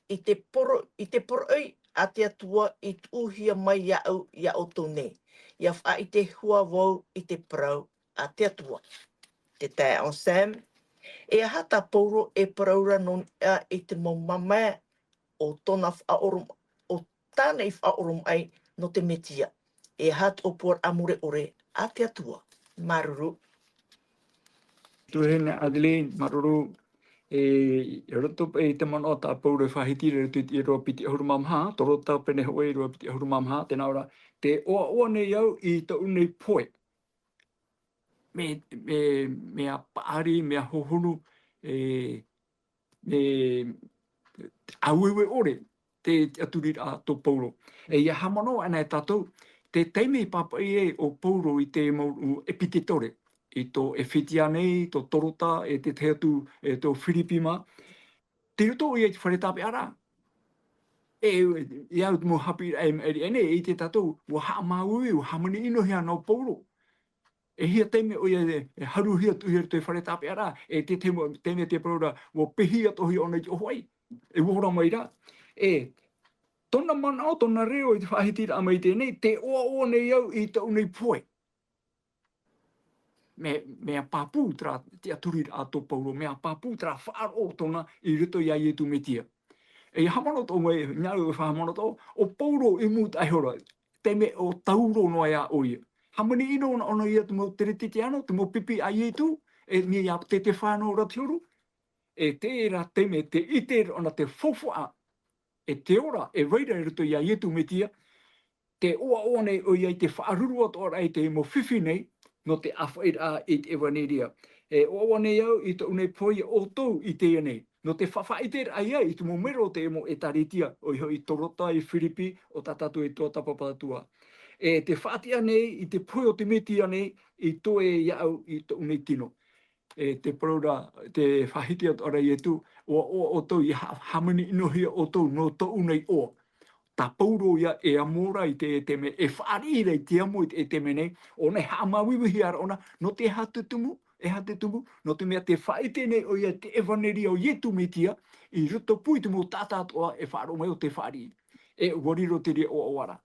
i te poro-, i te poroʻi a te Atua i tuʻuhia mai iāʻu, iā ʻoutou nei. ʻIa faʻaʻite hua vau i te parau a te Atua. Te taeaʻe Sam, e aha tā Paulo e parau ra nō niʻa i te mau mamae o tōna faʻaʻoro-, o tāna i faʻaʻoromaʻi nō te Metia? E aha te ʻōpuaraʻa mure ʻore a te Atua? Māuruuru. Tuahine Adeline, māuruuru. E, i roto paʻi i te manaʻo tā Paulo e faʻahiti ra i roto i te ʻīrava piti ʻahuru mā maha, Torota pene hōʻē ʻīrava piti ʻahuru mā maha, tē nā ʻō ra, tē ʻoaʻoa nei au i tōʻu nei pohe. Mea, mea, mea paʻari, mea hohonu, e, mea ʻāueue ʻore te, te tiʻaturiraʻa tō Paulo. E ʻia haʻamanaʻo anaʻe tātou, te taime i pāpaʻi ai ʻo Paulo i te mau ʻepitetore, i tō Efetia nei, tō Torota, e te tahi atu, e tō Firipi mā, tei roto ʻoia i te fare tāpeʻaraʻa. E, e au te mau haʻapiʻiraʻa e maʻiri aʻe nei, e ʻite tātou, ʻua haʻamāuiui, ʻua hāmani ʻinohia nō Paulo. E hia taime ʻoia e, e haruhia, tuʻuhia i roto i te fare tāpeʻaraʻa, e te taime, taime tē parau ra, ʻua pehi atoʻa hia ʻōna i te ʻōfaʻi, e ʻua hora mai ra. E, tōna manaʻo, tōna reo i te faʻahitiraʻa mai i teie nei, tē ʻoaʻoa nei au i tōʻu nei pohe. Mea, mea pāpū terā tiʻaturiraʻa tō Paulo, mea pāpū terā faʻaroʻo tōna i roto iā Ietu Metia. E ʻia haʻamanaʻo atoʻa mai, nā reira faʻahaʻamanaʻo atoʻa, ʻo Paulo i mūtaʻa iho ra, taime ʻo tauro noa iā ʻoia. Hāmani ʻino ʻōna, ʻōna ia te mau Kerisetiano, te mau pipi a Ietu, e mea ia Setefano ra te huru, e terā taime tē ʻite ra ʻōna te faufaʻa, e te ora, e vai ra i roto iā Ietu Metia, tē ʻoaʻoa nei ʻoia i te faʻaruru atoʻa ra i te mau fifi nei, nō te ʻāfaʻiraʻa i te ʻevaneria. E ʻoaʻoa nei au i tōʻu nei pohe iā ʻoutou i teie nei, nō te faʻaʻiteraʻa ia i te mau mero o te mau ʻĒtārētia, ʻoia hoʻi i Torota, i Firipi, ʻo tā tātou e tuatāpapa atu ā. E tē faʻatiʻa nei i te pohe o te Metia nei, i toe iāʻu i tōʻu nei tino. E te parau ra, te faʻahiti atoʻa ra Ietu, ʻoaʻoa ʻoutou, ʻia ha-, hāmani ʻinohia ʻoutou nō tōʻu nei ʻoa. Tā Paulo ia e amo ra i teie taime, e fāriʻi ra i te amo i teie taime nei, ʻōna e haʻamāuiuihia ra ʻōna, nō te aha te tumu, e aha te tumu, nō te mea tē faʻaʻite nei ʻoia i te ʻevaneria o Ietu Metia, i rotopū i te mau taʻata atoʻa e faʻaroʻo mai ʻo tē fāriʻi. E ʻua riro te reira ʻoaʻoa ra.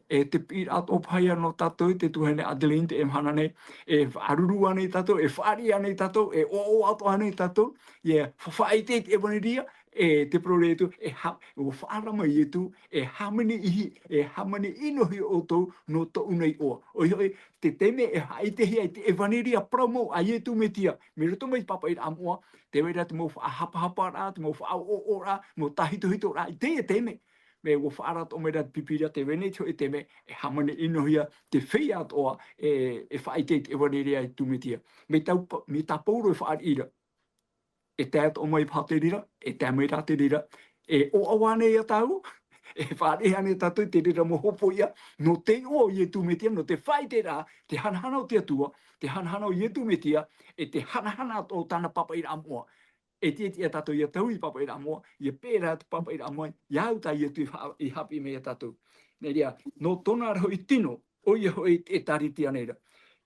E te piʻiraʻa atoʻa paʻi nō tātou, te tuahine Adeline, teie mahana nei, e faʻaruru ānei tātou, e fāriʻi ānei tātou, e ʻoaʻoa atoʻa ānei tātou, ʻia fa-, faʻaʻite i te ʻevaneria, e te parau ra Ietu, e ha-, ʻua faʻaara mai Ietu, e hāmani ihi, e hāmani ʻinohia ʻoutou nō tōʻu nei ʻoa. ʻOia hoʻi, te taime e faʻaʻitehia ai te ʻevaneria parau mau a Ietu Metia, mai roto mai i te pāpaʻiraʻa moʻa, tē vai ra te mau faʻahapahaparaʻa, te mau faʻaʻoʻoʻoraʻa, mau tāhitohitoraʻa, i teie taime. Mea ʻua faʻaara atoʻa mai ra te Pīpīria, tē vai nei te hōʻē taime, e hāmani ʻinohia te feiā atoʻa, e, e faʻaʻite i te ʻevaneria a Ietu Metia. Mai tā Pa-, mai tā Paulo e fāriʻi ra. E tae atoʻa mai paha te reira, e tae mai rā te reira, e ʻoaʻoa nei ia tāua, e fāriʻi nei tātou i te reira mau hōpoiʻa, nō te iʻoa o Iesu Mesia, nō te faʻaʻiteraʻa, te hanahana o te Atua, te hanahana o Iesu Mesia, e te hanahana o tāna pāpaʻiraʻa moʻa. E tiʻa, e tiʻa tātou ia taui pāpaʻiraʻa moʻa, ia pērā te pāpaʻiraʻa moʻa, ia au tā Iesu i fa-, i haʻapiʻi mai ia tātou. Nā reira, nō tōna ra hoʻi tino, ʻoia hoʻi te ʻĒkālesia nei ra.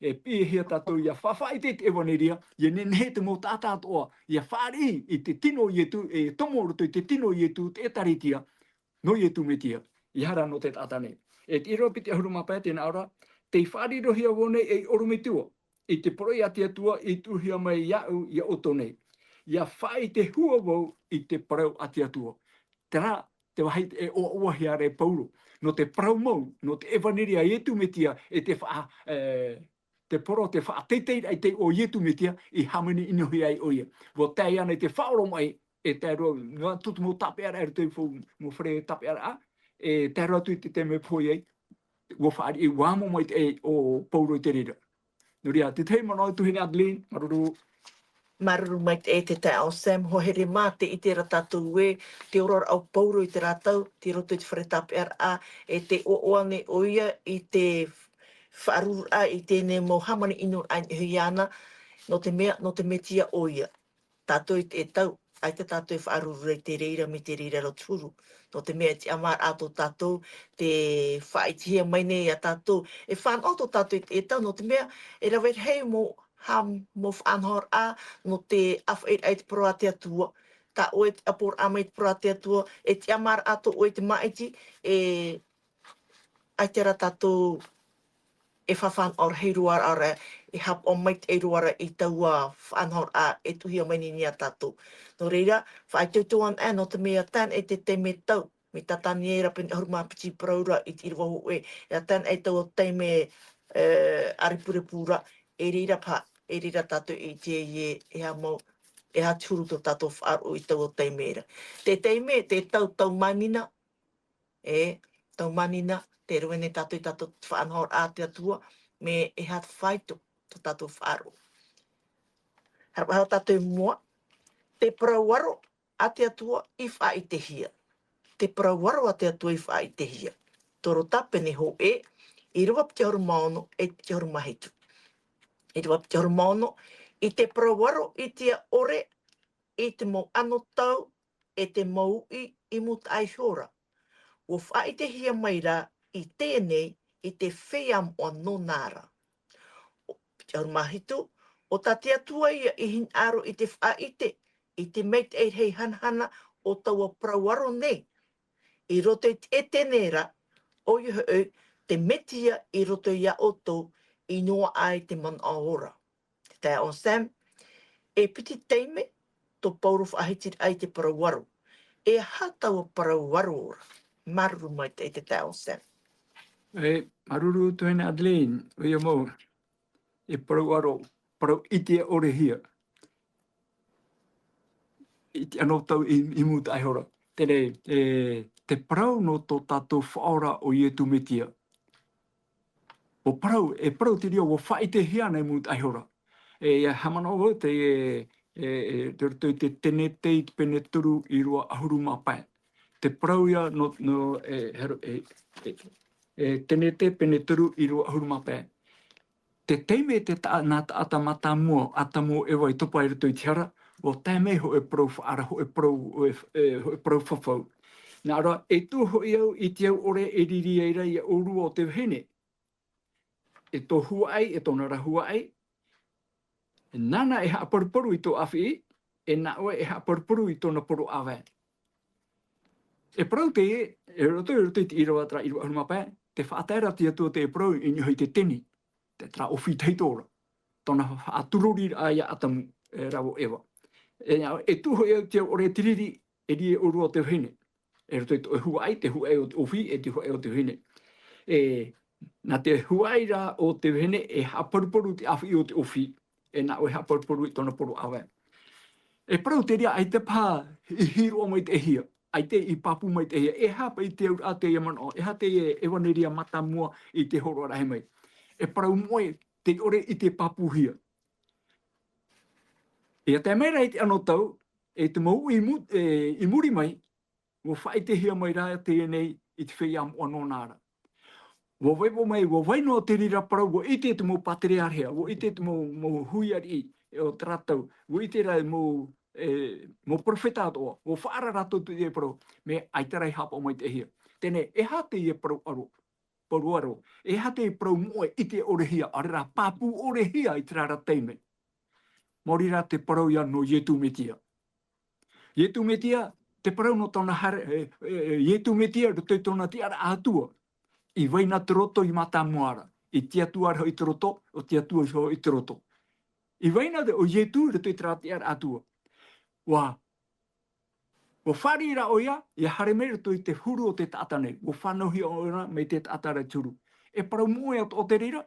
E piʻihia tātou ia faʻaʻite i te ʻevanelia, ia nehenehe te mau taʻata atoʻa, ia fāriʻi i te tino o Iesu, e tomo roto i te tino o Iesu, te ʻĒkālesia, nō Iesu Mesia, ʻeiaha rā nō te taʻata nei. E te ʻīrava piti ʻahuru mā pae, tē nā ʻō ra, tei faʻarirohia vau nei ei ʻorometua, i te poroʻi a te Atua i tuʻuhia mai iāʻu, ia ʻoutou nei. Ia faʻaʻite hua vau i te parau a te Atua. Terā te vāhi e ʻoaʻoahia ra e Paulo, nō te parau mau, nō te ʻevanelia a Iesu Mesia, e te faʻa-, e, te parau, te faʻateiteiraʻa i te iʻoa o Iesu Mesia, i hāmani-ʻino-hia ai ʻoia. ʻUa tae ana i te faʻaoromaʻi, e tae roa, nō atu te mau tāpeʻaraʻa, e roto i te mau fare tāpeʻaraʻa, e tae roa atu i te taime e pohe ai, ʻua fāriʻi, ʻua amo mai te, e, ʻo Paulo i te reira. Nō reira, te tahi manaʻo e tuahine Adeline, māuruuru. Māuruuru maitaʻi e te taeaʻe Sam, hoa here mā, tē ʻite ra tātou ē, te oraraʻa o Paulo i terā tau, tei roto i te fare tāpeʻaraʻa, e tē ʻoaʻoa nei ʻoia i te faʻarururaʻa i teie nei mau hāmani-ʻino-raʻa i niʻa iāna, nō te mea, nō te Mesia ʻoia. Tātou i teie tau, ʻaita tātou e faʻaruru ra i te reira mai te reira roa te huru. Nō te mea e tiʻamāraʻa tō tātou, tē faʻaʻitehia mai nei ia tātou. E fānaʻo tō tātou i teie tau, nō te mea e rave rahi mau, ha-, mau faʻanahoraʻa, nō te ʻāfaʻiraʻa i te parau a te Atua. Tā ʻoe e tiʻaporaʻa mai i te parau a te Atua, e tiʻamāraʻa tō ʻoe i te māʻiti, e ʻaita rā tātou e faʻanahoraʻa roa ra, e haʻapaʻo maitaʻi roa ra i taua faʻanahoraʻa e tuʻuhia mai nei ia tātou. Nō reira, faʻaitoito ana, nō te mea tae ana i te taime tau, mai tā Taniera pene ʻahuru mā piti parau ra i te ʻīrava hōʻē, e tae ana i taua taime, e, ʻārepurepu ra, e reira paha, e reira tātou i ʻite ai ē, e aha mau, e aha te huru tō tātou faʻaroʻo i taua taime ra. Te taime, te tau, tau manina, e, tau manina, tē rave nei tātou i tā tātou faʻanahoraʻa a te Atua, mea e aha te faito tō tātou faʻaroʻo. Haere paha tātou i mua, te parau aro a te Atua i faʻaʻitehia. Te parau aro a te Atua i faʻaʻitehia. Tōrota pene hōʻē, ʻīrava piti ʻahuru mā ono, e piti ʻahuru mā hitu. ʻĪrava piti ʻahuru mā ono, i te parau aro i te ʻore, i te mau anotau, e te mau uʻi i mūtaʻa iho ra. ʻUa faʻaʻitehia mai rā i teie nei, i te feiā moʻa nōna ra. ʻO, piti ʻahuru mā hitu, ʻo tā te Atua ïa i hinaʻaro i te faʻaʻite, i te maitaʻi rahi hanahana o taua parau aro nei. I roto i te Etene ra, ʻoia hoʻi te Mesia i roto iā ʻoutou, i noaʻa ai te manaʻo ora. Te taeaʻe Sam, e piti taime tō Paulo faʻahitiraʻa i te parau aro. E aha taua parau aro ra? Māuruuru maitaʻi te taeaʻe Sam. E, māuruuru tuahine Adeline, ʻoia mau, e parau aro, parau ʻite ʻore hia. I te anotau i, i mūtaʻa iho ra. Terā, e, te parau nō tō tātou Faʻaora ʻo Iesu Mesia. ʻUa parau, e parau te reira ʻua faʻaʻitehia ana i mūtaʻa iho ra. E, ʻia haʻamanaʻo vau te, e, e, e, te roto i te Tenete i te pene toru ʻīrava ʻahuru mā pae. Te parau ïa nō, nō, e, hero-, e, e, e, Tenete pene toru ʻīrava ʻahuru mā pae. Te taime te ta-, nā taʻata mātāmua, Atamu ʻo Eva i topa i roto i te hara, ʻua tae mai hōʻē parau faʻaara, hōʻē parau, e, e, hōʻē parau fafau. Nā reira, e tuʻu hoʻi au i te au ʻore e riri ai ra iā ʻōrua o te vahine. E tō huaʻai, e tōna ra huaʻai, nāna e haʻaparuparu i tō ʻāfiʻi, e nā ʻoe e haʻaparuparu i tōna poro ʻāvae. E parau teie, e roto, e roto i te ʻīrava terā ʻīrava ʻahuru mā pae, tē faʻatae ra te Atua te parau i niʻa i te teni, te terā ʻōfī tahito ra. Tōna faʻatururiraʻa iā Atamu, e, rāua ʻo Eva. E, e tuʻu hoʻi au i te au ʻore e riri, e riri iā ʻōrua o te vahine. E roto i te huaʻai, te huaʻai o te ʻōfī, e te huaʻai o te vahine. E, nā te huaʻai rā o te vahine, e haʻaparuparu te ʻāfiʻi o te ʻōfī, e nā ʻoe e haʻaparuparu i tōna poro ʻāvae. E parau te reira, ʻaita paha i hīroʻa maitaʻihia, ʻaita i pāpū maitaʻihia, e aha paʻi te auraʻa, teie manaʻo, e aha teie ʻevanelia mātāmua i te hōroʻaraʻa mai. E parau moʻe, tei ʻore i te pāpūhia. ʻIa tae mai ra i te anotau, e te mau i mu-, e, i muri mai, ʻua faʻaʻitehia mai rā teie nei i te feiā moʻa nōna ra. ʻUa vaiiho mai, ʻua vai noa te reira parau, ʻua ʻite te mau pātereāreha, ʻua ʻite te mau, mau hui ariʻi, e, o terā tau, ʻua ʻite rā mau, e, mau perofeta atoʻa, ʻua faʻaara rātou te parau, mea ʻaita rā i haʻapaʻo maitaʻihia. Teie nei, e aha teie parau ʻaro, parau ʻaro, e aha teie parau moʻe ʻite ʻore hia, ʻaore rā pāpū ʻore hia i terā ra taime. Maori rā te parau ia nō Ietu Metia. Ietu Metia, te parau nō tōna haere, e, e, e, Ietu Metia, roto i tōna tiʻaraʻa Atua. I vai na te roto i mātāmua ra. I te Atua ra hoʻi te roto, ʻo te Atua hoʻi te roto. I vai na te, ʻo Ietu, roto i terā tiʻaraʻa Atua. ʻUa, ʻua fāriʻi ra ʻoia, ʻia haere mai roto i te huru o te taʻata nei. ʻUa fānauhia ʻoia mai te taʻata ra i te huru. E parau moʻe atoʻa te reira,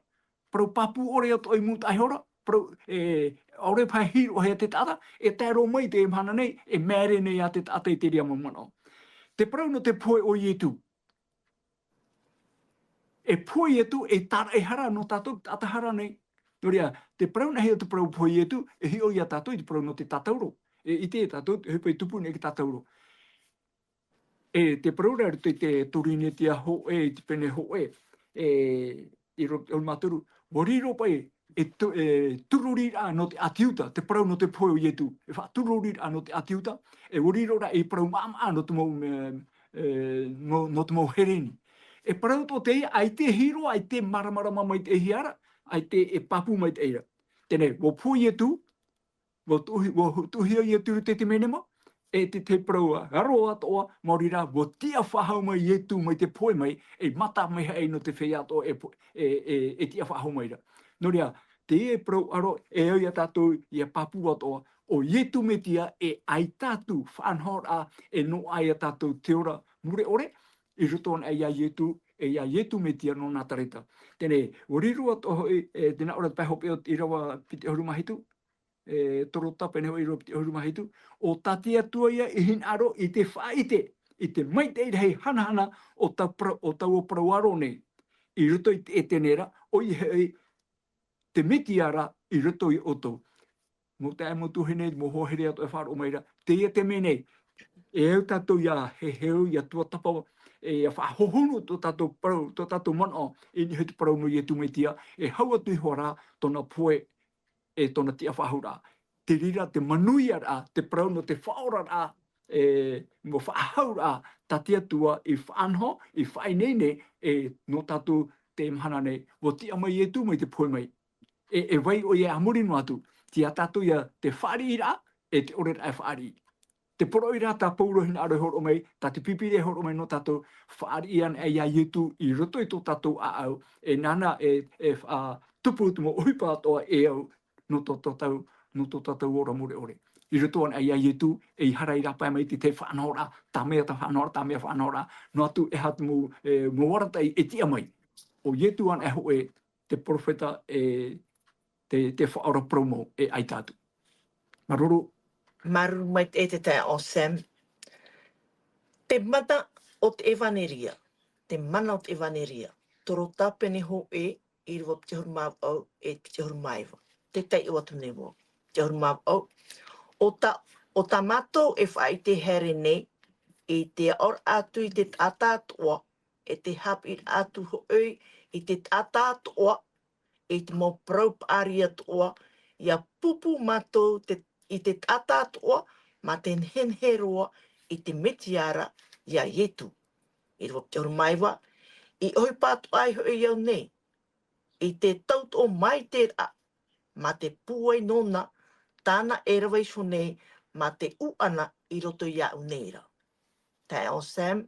parau pāpū ʻore atoʻa i mūtaʻa iho ra, parau, e, ʻaore paʻi e hiʻo hia te taʻata, e tae roa mai te mahana nei, e māere nei ā te taʻata i te reira mau manaʻo. Te parau nō te pohe o Ietu. E pohe Ietu, e tāraʻehara nō tātou, taʻata hara nei. Nō reira, te parau nā hea te parau pohe Ietu, e hiʻo ia tātou i te parau nō te tātauro. E ʻite ia tātou, e ʻohipa i tupu nei te tātauro. E te parau ra i roto i te Turinetia hōʻē, i te pene hōʻē, e, i ro-, ʻahuru mā toru, ʻua riro paʻi, e tu-, e tururiraʻa nō te ʻĀti Iuta, te parau nō te pohe o Ietu, e faʻatururiraʻa nō te ʻĀti Iuta, e ʻua riro rā ei parau maʻamaʻa nō te mau, e, e, nō, nō te mau Hereni. E parau atoʻa teie, ʻaita e hiʻo, ʻaita e māramarama maitaʻihia ra, ʻaita e pāpū maitaʻi ra. Teie nei, ʻua pohe Ietu, ʻua tuʻuhi-, ʻua tuʻuhia Ietu i te, te menema, e te, te parau ʻaro atoʻa, maori rā, ʻua tiʻa faʻahou mai Ietu mai te pohe mai, e mata mai haʻi nō te feiā atoʻa e po-, e, e, e tiʻa faʻahou mai ra. Nō reira, teie parau ʻaro, e au ia tātou, ʻia pāpū atoʻa, ʻo Ietu Metia e ʻaita atu faʻanahoraʻa, e noaʻa ia tātou te ora mure ʻore, i roto anaʻe ia Ietu, e ia Ietu Metia nō Nazareta. Teie nei, ʻua riro atoʻa hoʻi, e, te nā ora te pae hopeʻa o te ʻīrava piti ʻahuru mā hitu, e, Torota pene hōʻē ʻīrava piti ʻahuru mā hitu, ʻo tā te Atua ia i hinaʻaro i te faʻaʻite, i te maitaʻi rahi hanahana o tau parau, o taua parau ʻaro nei, i roto i te Etena ra, ʻoia hoʻi te Metia ra i roto ia ʻoutou. Mau taeaʻe, mau tuahine, mau hoa here atoʻa e faʻaroʻo mai ra, teie te mea nei, e au tātou ʻia heheu, ʻia tuatāpapa, e ʻia faʻahohonu tō tātou parau, tō tātou manaʻo, i niʻa i te parau nō Ietu Metia, e hau atu iho ā rā tōna pohe, e tōna tiʻa faʻahouraʻa. Te reira te manuiaraʻa, te parau nō te faʻaoraraʻa, e, mau faʻahouraʻa, tā te Atua i faʻanaho, i faʻaineine, e, nō tātou te mahana nei, ʻua tiʻa mai Ietu mai te pohe mai. E, e vai ʻoia a muri noa atu, tei ia tātou ia te fāriʻiraʻa, e te ʻoreraʻa e fāriʻi. Te poroʻi rā tā Paulo hinaʻaro e hōroʻa mai, tā te Pīpīria e hōroʻa mai nō tātou, fāriʻi anaʻe ia Ietu i roto i tō tātou ʻāʻau, e nāna e, e, a, tupu te mau ʻohipa atoʻa e au, nō tō, tō tātou, nō tō tātou ora mure ʻore. I roto anaʻe ia Ietu, e ʻaita rā paʻi mai te, te faʻanahoraʻa, tāmau te faʻanahoraʻa, tāmau faʻanahoraʻa, noa atu e aha te mau, e, mau arataʻi e tiʻa mai. ʻO Ietu anaʻe hōʻē, te perofeta e te, te faʻaora parau mau e ʻaita atu. Māuruuru. Māuruuru maitaʻi te taeaʻe Sam. Te mana o te ʻevaneria, te mana o te ʻevaneria. Torota pene hōʻē, ʻīrava piti ʻahuru mā vaʻu, e piti ʻahuru mā iva. Te taiʻo atu nei vau. Piti ʻahuru mā vaʻu. ʻO tā, ʻo tā mātou e faʻaʻite haere nei, i te aʻoraʻa atu i te taʻata atoʻa, e te haʻapiʻiraʻa atu hoʻi i te taʻata atoʻa, i te mau parau paʻari atoʻa, ʻia pupu mātou te, i te taʻata atoʻa, mā te nehenehe roa i te Metia ra ia Ietu. ʻĪrava piti ʻahuru mā iva, i ʻohipa atoʻa ai hoʻi au nei, i te tautoʻo maitaʻiraʻa, mā te pūai nōna, tāna e rave iho nei, mā te ʻuʻana i roto iāʻu nei ra. Taeaʻe Sam,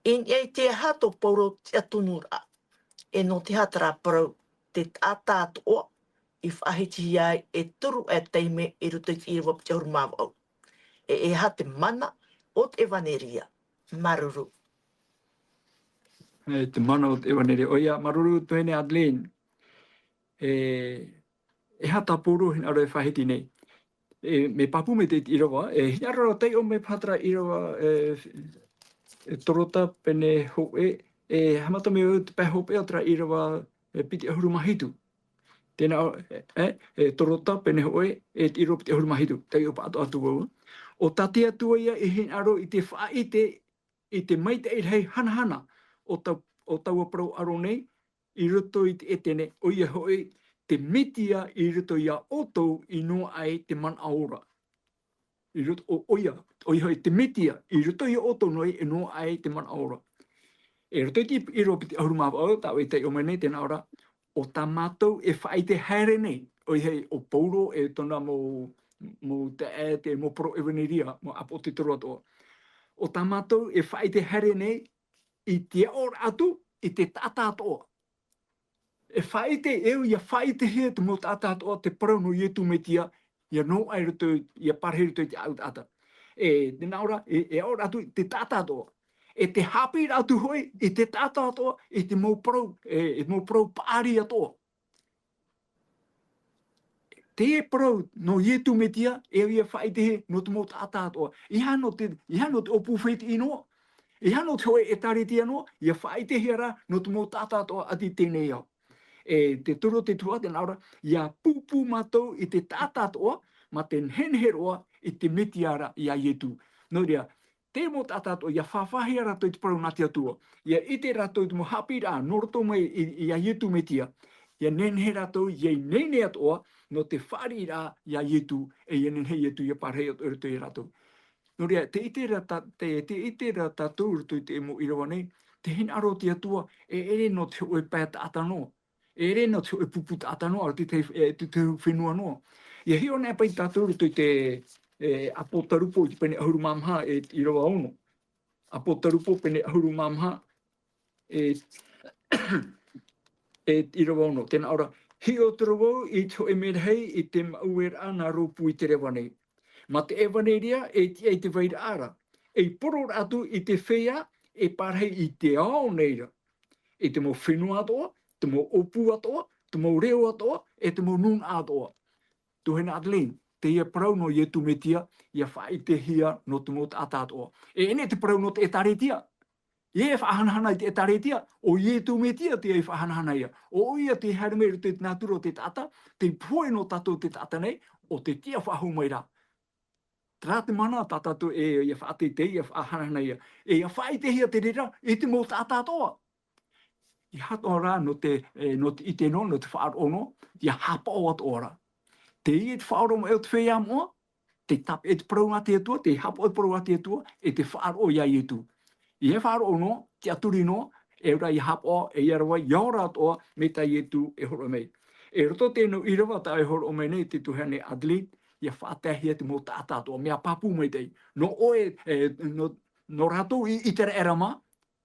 i niʻa i te aha tō Paulo tiʻatururaʻa, e nō te aha terā parau te taʻata atoʻa i faʻahitihia ai e toru ā taime i roto i te ʻīrava piti ʻahuru mā vaʻu. E, e aha te mana o te ʻevaneria. Māuruuru. E, te mana o te ʻevaneria. ʻOia, māuruuru tuahine Adeline. E, e aha tā Paulo hinaʻaro e faʻahiti nei. E, mea pāpū mai te, te ʻīrava, e, hinaʻaro e taiʻo mai paha terā ʻīrava, e, e, Torota pene hōʻē, e, haʻamata mai au te pae hopeʻa o terā ʻīrava, e, piti ʻahuru mā hitu. Tēnā, e, e, e, Torota, pēnei hoʻi, e te ʻīrava piti ʻahuru mā hitu, taiʻo paʻatoʻa atu vau. ʻO tā te Atua ïa i hinaʻaro i te faʻaʻite, i te maitaʻi rahi hanahana o tau-, o taua parau ʻaro nei, i roto i te Etene, ʻoia hoʻi, te Metia i roto iā ʻoutou i noaʻa ai te manaʻo ora. I roto, ʻo, ʻoia, ʻoia hoʻi te Metia, i roto iā ʻoutou noa e noaʻa ai te manaʻo ora. E roto i te ʻīrava piti ʻahuru mā vaʻu, tā ʻoe i taiʻo mai nei, tēnā ʻo rā, ʻo tā mātou e faʻaʻite haere nei, ʻoia hoʻi ʻo Paulo e tōna mau, mau taeaʻe, te mau parau ʻevaneria, mau ʻāpōsetolo atoʻa. ʻO tā mātou e faʻaʻite haere nei, i te aʻoraʻa atu, i te taʻata atoʻa. E faʻaʻite, e au ʻia faʻaʻitehia te mau taʻata atoʻa te parau nō Iesu Mesia, ʻia noaʻa i roto, ʻia parahi i roto i te ʻāuʻa taʻata. E, tēnā ʻo rā, e, e aʻoraʻa atu te taʻata atoʻa. E te haʻapiʻiraʻa atu hoʻi, i te taʻata atoʻa, i te mau parau, e, i te mau parau paʻari atoʻa. Te parau nō Iesu Mesia, e au ʻia faʻaʻitehia nō te mau taʻata atoʻa. ʻEiaha nō te, ʻeiaha nō te ʻōpū fētiʻi noa. ʻEiaha nō te hōʻē ʻēkālesia noa, ʻia faʻaʻitehia rā nō te mau taʻata atoʻa ʻati i teie nei ao. E te toru o te tuhaʻa, tēnā ʻo rā, ʻia pūpū mātou i te taʻata atoʻa, mā te nehenehe roa i te Mesia ra, iā Iesu. Nō reira, te mau taʻata atoʻa, ʻia fāfāhia rātou i te parau nā te Atua. ʻIa ʻite rātou i te mau haʻapiʻiraʻa, nō roto mai i, iā Iesu Mesia. ʻIa nehenehe rātou, ʻia ineine atoʻa, nō te fāriʻiraʻa iā Iesu, e ʻia nehenehe Iesu ʻia parahi atoʻa i roto iā rātou. Nō reira, tē ʻite ra tā-, tē, tē ʻite ra tātou i roto i te mau ʻīrava nei, tē hinaʻaro te Atua, e ʻere nō te hōʻē pae taʻata noa. E ʻere nō te hōʻē pupu taʻata noa, te, te, e, te, te fenua noa. ʻIa hiʻo anaʻe paʻi tātou i roto i te, e, ʻApotarupo i te pene ʻahuru mā maha, e, ʻīrava ono. ʻApotarupo pene ʻahuru mā maha, e, e, ʻīrava ono. Tēnā ʻo rā, hiʻo atu ra vau i te hōʻē merahi i te maʻueraʻa nā rōpū i te reva nei. Mā te ʻevaneria e tiʻa i te vairaʻa ra. E poro ra atu i te feiā e parahi i te ao nei ra. I te mau fenua atoʻa, te mau ʻōpū atoʻa, te mau reo atoʻa, e te mau nūnaʻa atoʻa. Tuahine Adeline, teie parau nō Iesu Mesia, ʻia faʻaʻitehia nō te mau taʻata atoʻa. E ʻere te parau nō te ʻēkālesia. ʻIa faʻahanahana i te ʻēkālesia, ʻo Iesu Mesia teie i faʻahanahana ia. ʻO ʻoia tē haere mai i roto i te nātura o te taʻata, tē pohe nō tātou te taʻata nei, ʻo te tiʻa faʻahou mai ra. Terā te mana tā tātou e, ʻia faʻateitei, ʻia faʻahanahana ia. E ʻia faʻaʻitehia te reira, i te mau taʻata atoʻa. ʻEiaha atoʻa rā nō te, e, nō te ʻite noa, nō te faʻaroʻo noa, ʻia haʻapaʻo atoʻa rā. Teie te faʻaroʻo mai o te feiā moʻa, tē tāpeʻa i te parau nā te Atua, tē haʻapaʻo i te parau nā te Atua, e te faʻaroʻo iā Iesu. ʻIa faʻaroʻo noa, tiʻaturi noa, e ora ʻia haʻapaʻo, e ʻia rave, ʻia ora atoʻa, mai tā Iesu e hōroʻa mai. E roto i teie ʻīrava tā ʻoe e hōroʻa mai nei, te tuahine Adeline, ʻia faʻataehia te mau taʻata atoʻa, mea pāpū maitaʻi. Nō ʻoe, e, nō, nō rātou i, i te reira mā,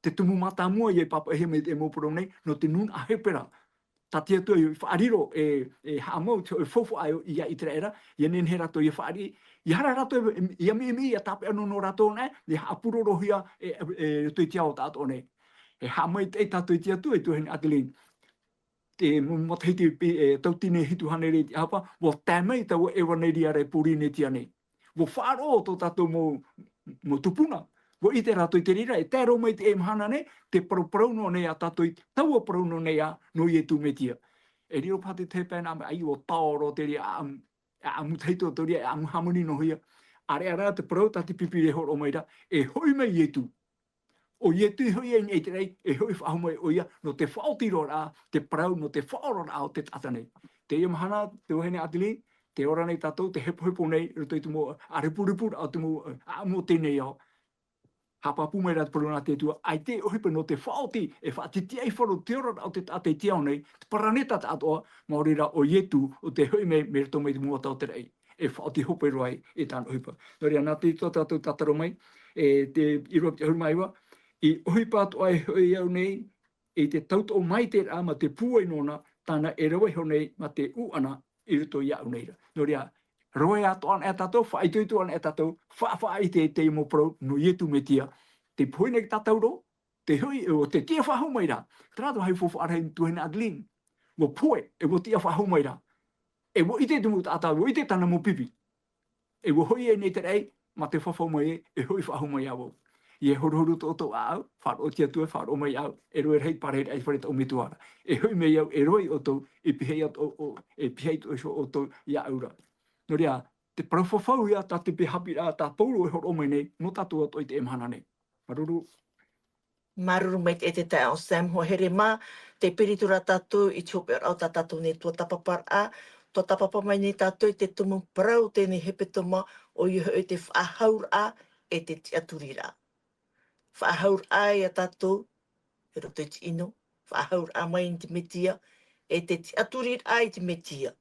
te tumu mātāmua ʻia pāpaʻihia mai te mau parau nei, nō te nūnaʻa Hepera. Tā te Atua i faʻariro, e, e haʻamau te hōʻē faufaʻa iā ʻĪteraʻera, ʻia nehenehe rātou ʻia fāriʻi, ʻia haere rātou, ʻia miʻimiʻi, ʻia tāpeʻa noa nō rātou anaʻe, ʻia haʻapurorohia, e, e, e, roto i te ao taʻatoʻa nei. E haʻamaitaʻi tātou i te Atua, e tuahine Adeline. Te mau matahiti pi-, e, tauatini e hitu hānere i te ʻahapa, ʻua tae mai taua ʻevaneria ra i Pōrīnetia nei. ʻUa faʻaroʻo tō tātou mau, mau tupuna. ʻUa ʻite rātou i te reira, e tae roa mai i teie mahana nei, tē parauparau noa nei ā tātou i taua parau noa nei ā, nō Iesu Mesia. E riro paha te tahi pae nā, ʻaita ʻua taoro te reira ʻāʻamu, ʻāʻamu tahito te reira, ʻāʻamu hāmani noa hia. ʻAreʻa rā te parau tā te Pīpīria e hōroʻa mai ra, e hoʻi mai Iesu. ʻO Iesu i hoʻi i niʻa i te raʻi, e hoʻi faʻahou mai ʻoia, nō te faʻaoti roa ra, te parau, nō te faʻaoraraʻa o te taʻata nei. Teie mahana, te vahine Adeline, tē ora nei tātou, tē hepohepo nei, i roto i te mau, ʻārepurepu ra, te mau, ʻāʻamu o teie nei ao. Haʻapāpū mai ra te parau nā te Atua, ʻaita e ʻohipa nō te faʻaoti, e faʻatitiʻaifaro te oraraʻa o te taʻata i te ao nei, te paraneta taʻatoʻa, maori rā ʻo Iesu, ʻo tē hoʻi mai, mai roto mai te mau ata o te raʻi. E faʻaoti hope roa ai, e tāna ʻohipa. Nō reira, nā te Atua tātou tātaro mai, e te ʻīrava piti ʻahuru mā iva, i ʻohipa atoʻa e hoʻi au nei, i te tautoʻo maitaʻi ra mā te pūai nōna, tāna e rave iho nei mā te ūʻana i roto iāʻu nei ra. Nō reira, rohe atoʻa anaʻe tātou, faʻaitoito anaʻe tātou, faʻa-, faʻaʻite i te mau parau nō Iesu Mesia. Tē pohe nei tātou ra, tē hoʻi, ʻo tē tiʻa faʻahou mai ra. Terā te vāhi faufaʻa rahi tuahine Adeline. ʻUa pohe, e ʻua tiʻa faʻahou mai ra. E ʻua ʻite te mau taʻata, ʻua ʻite tāna mau pipi. E ʻua hoʻi i niʻa i te raʻi, mā te fafau mai ē, e hoʻi faʻahou mai ā vau. ʻia horuhoru tō ʻoutou ʻāʻau, faʻaroʻo te Atua e faʻaroʻo mai iāʻu, e rave rahi parahiraʻa i te fare taʻu metua ra. E hoʻi mai au, e roaʻa iā ʻoutou, e pīhaʻi atu ʻo, ʻo, e pīhaʻi atu ʻo, ʻo, ʻo, iāʻu ra. Nō reira, te parau fafau ïa tā te peu haʻapiʻiraʻa tā Paulo e hōroʻa mai nei, nō tātou atoʻa i teie mahana nei. Māuruuru. Māuruuru maitaʻi te taeaʻe Sam, hoa here mā, tē piri atu ra tātou i te hopeʻaraʻa o tā tātou nei tuatāpaparaʻa, tuatāpapa mai nei tātou i te tumu parau o teie nei hepetoma, ʻoia hoʻi te faʻahauraʻa e te tiʻaturiraʻa. Faʻahauraʻa ia tātou, i roto i te ʻino, faʻahauraʻa mai i te Mesia, e te tiʻaturiraʻa i te Mesia.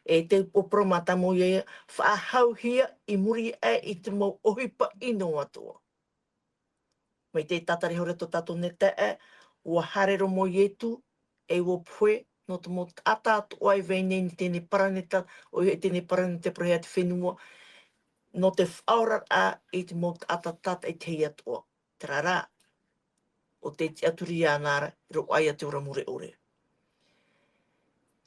E te parau mātāmua ïa, faʻahauhia i muri aʻe i te mau ʻohipa ʻino atoʻa. Mai te tātari hora tō tātou nei taeaʻe, ʻua haere roa mau Ietu, e ʻua pohe, nō te mau taʻata atoʻa e vai nei i teie paraneta, ʻoia hoʻi teie paraneta e parau hia te fenua, nō te faʻaoraraʻa i te mau taʻata tātaʻitahi atoʻa. Terā rā, ʻo te tiʻaturi iāna ra, roaʻa ïa te ora mure ʻore.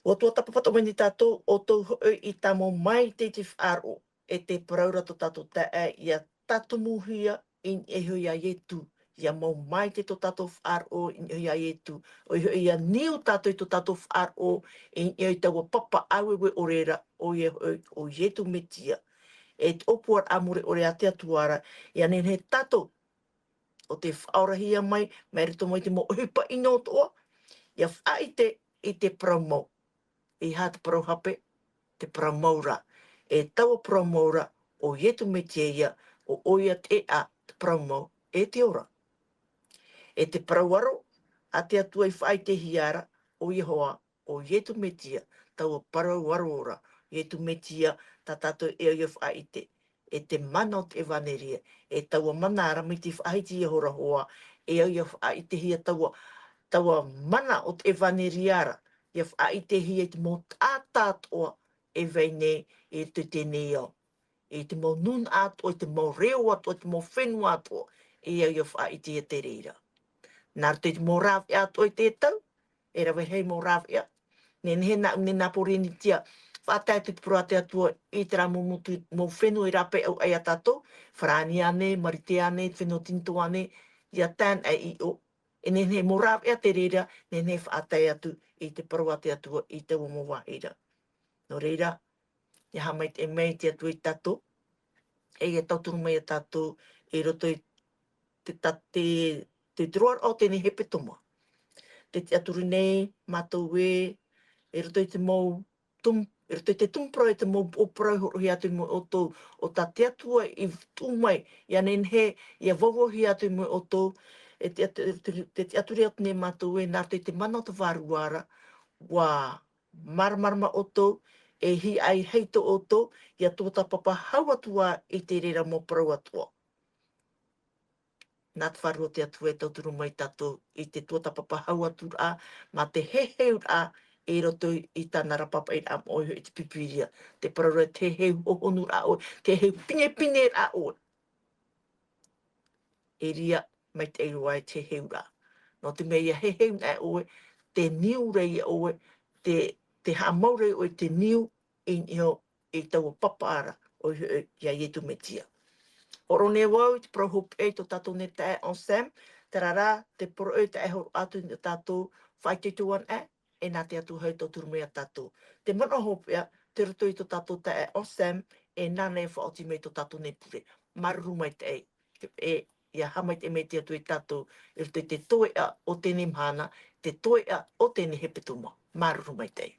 ʻUa tuatāpapa atoʻa mai nei tātou, ʻoutou hoʻi i tāmau maitaʻi i te faʻaroʻo, e te parau ra tō tātou taeaʻe ʻia tātumuhia i niʻa iho ia Ietu, ʻia mau maitaʻi tō tātou faʻaroʻo i niʻa iho ia Ietu, ʻoia hoʻi ʻia niu tātou i tō tātou faʻaroʻo i niʻa i taua papa ʻāueue ʻore ra, ʻoia hoʻi ʻo Ietu Mesia. E te ʻōpuaraʻa mure ʻore a te Atua ra, ʻia nehenehe tātou ʻo tē faʻaorahia mai, mai roto mai i te mau ʻohipa ʻino atoʻa, ʻia faʻaʻite i te parau mau. ʻEiaha te parau hape, te parau mau ra. E taua parau mau ra, ʻo Ietu Mesia ïa, ʻo ʻoia te ʻēʻa, te parau mau, e te ora. E te parau aro, a te Atua i faʻaʻitehia ra, ʻo Iehova, ʻo Ietu Mesia, taua parau aro ra, Ietu Mesia, tā tātou e au ʻia faʻaʻite, e te mana o te ʻevaneria, e taua mana ra mai te faʻahiti Iehova ra, e au ʻia faʻaʻitehia taua, taua mana o te ʻevaneria ra, ʻia faʻaʻitehia i te mau taʻata atoʻa e vai nei i roto i teie nei ao. I te mau nūnaʻa atoʻa, i te mau reo atoʻa, i te mau fenua atoʻa, e au ʻia faʻaʻitehia te reira. Nā roto i te mau rāveʻa atoʻa i te tau, e rave rahi mau rāveʻa. Nehenehe nā, nei nā Pōrīnetia, faʻatae atu te parau a te Atua i terā mau motu, mau fenua i rāpae au ai ia tātou, Farāni ānei, Marite ānei, te fenua Tinitō ānei, ʻia tae ana i ʻō. E nehenehe mau rāveʻa te reira, nehenehe faʻatae atu i te parau a te Atua i taua mau vāhi ra. Nō reira, ʻia haʻamaitaʻi mai te Atua ia tātou, e ʻia tauturu mai ia tātou i roto i te ta-, te, te, te roaraʻa o teie nei hepetoma. Tē tiʻaturi nei mātou ē, i roto i te mau tum-, i roto i te tumu parau, i te mau, ʻōparau e hōroʻahia atu i mua iā ʻoutou, ʻo tā te Atua i tuʻu mai, ʻia nehenehe, ʻia vauvauhia atu i mua iā ʻoutou, e te, te, te, tē tiʻaturi atu nei mātou ē, nā roto i te mana o te Vārua ra, ʻua māramarama ʻoutou, e hiaʻai rahi tō ʻoutou, ʻia tuatāpapa hau atu ā i te reira mau parau atoʻa. Nā te Vārua o te Atua e tauturu mai ia tātou i te tuatāpapa hau atu ra, mā te heheuraʻa i roto i tāna ra pāpaʻiraʻa moʻa i te Pīpīria. Tē parau ra te heheu hohonu ra ʻoe, te heheu pinepine ra ʻoe. E riro maitaʻi roa e te heheuraʻa. Nō te mea ʻia heheu ana ʻoe, tē niu ra ʻoe, tē, tē haʻamau ra ʻoe i te niu i niʻa iho i taua papa ra, ʻoia hoʻi ia Ietu Mesia. Hōroʻa nei vau i te parau hopeʻa i tō tātou nei taeaʻe Sam, terā rā, te poroʻi taeaʻe hōroʻa atu nei ia tātou, faʻaitoito ana, e nā te Atua hoʻi e tauturu mai ia tātou. Te manaʻo hopeʻa, tei roto i tō tātou taeaʻe Sam, e nāna e faʻaoti mai i tō tātou nei pure. Māuruuru maitaʻi. E, ʻia haʻamaitaʻi mai te Atua ia tātou, i roto i te toeʻa o teie mahana, te toeʻa o teie hepetoma. Māuruuru maitaʻi.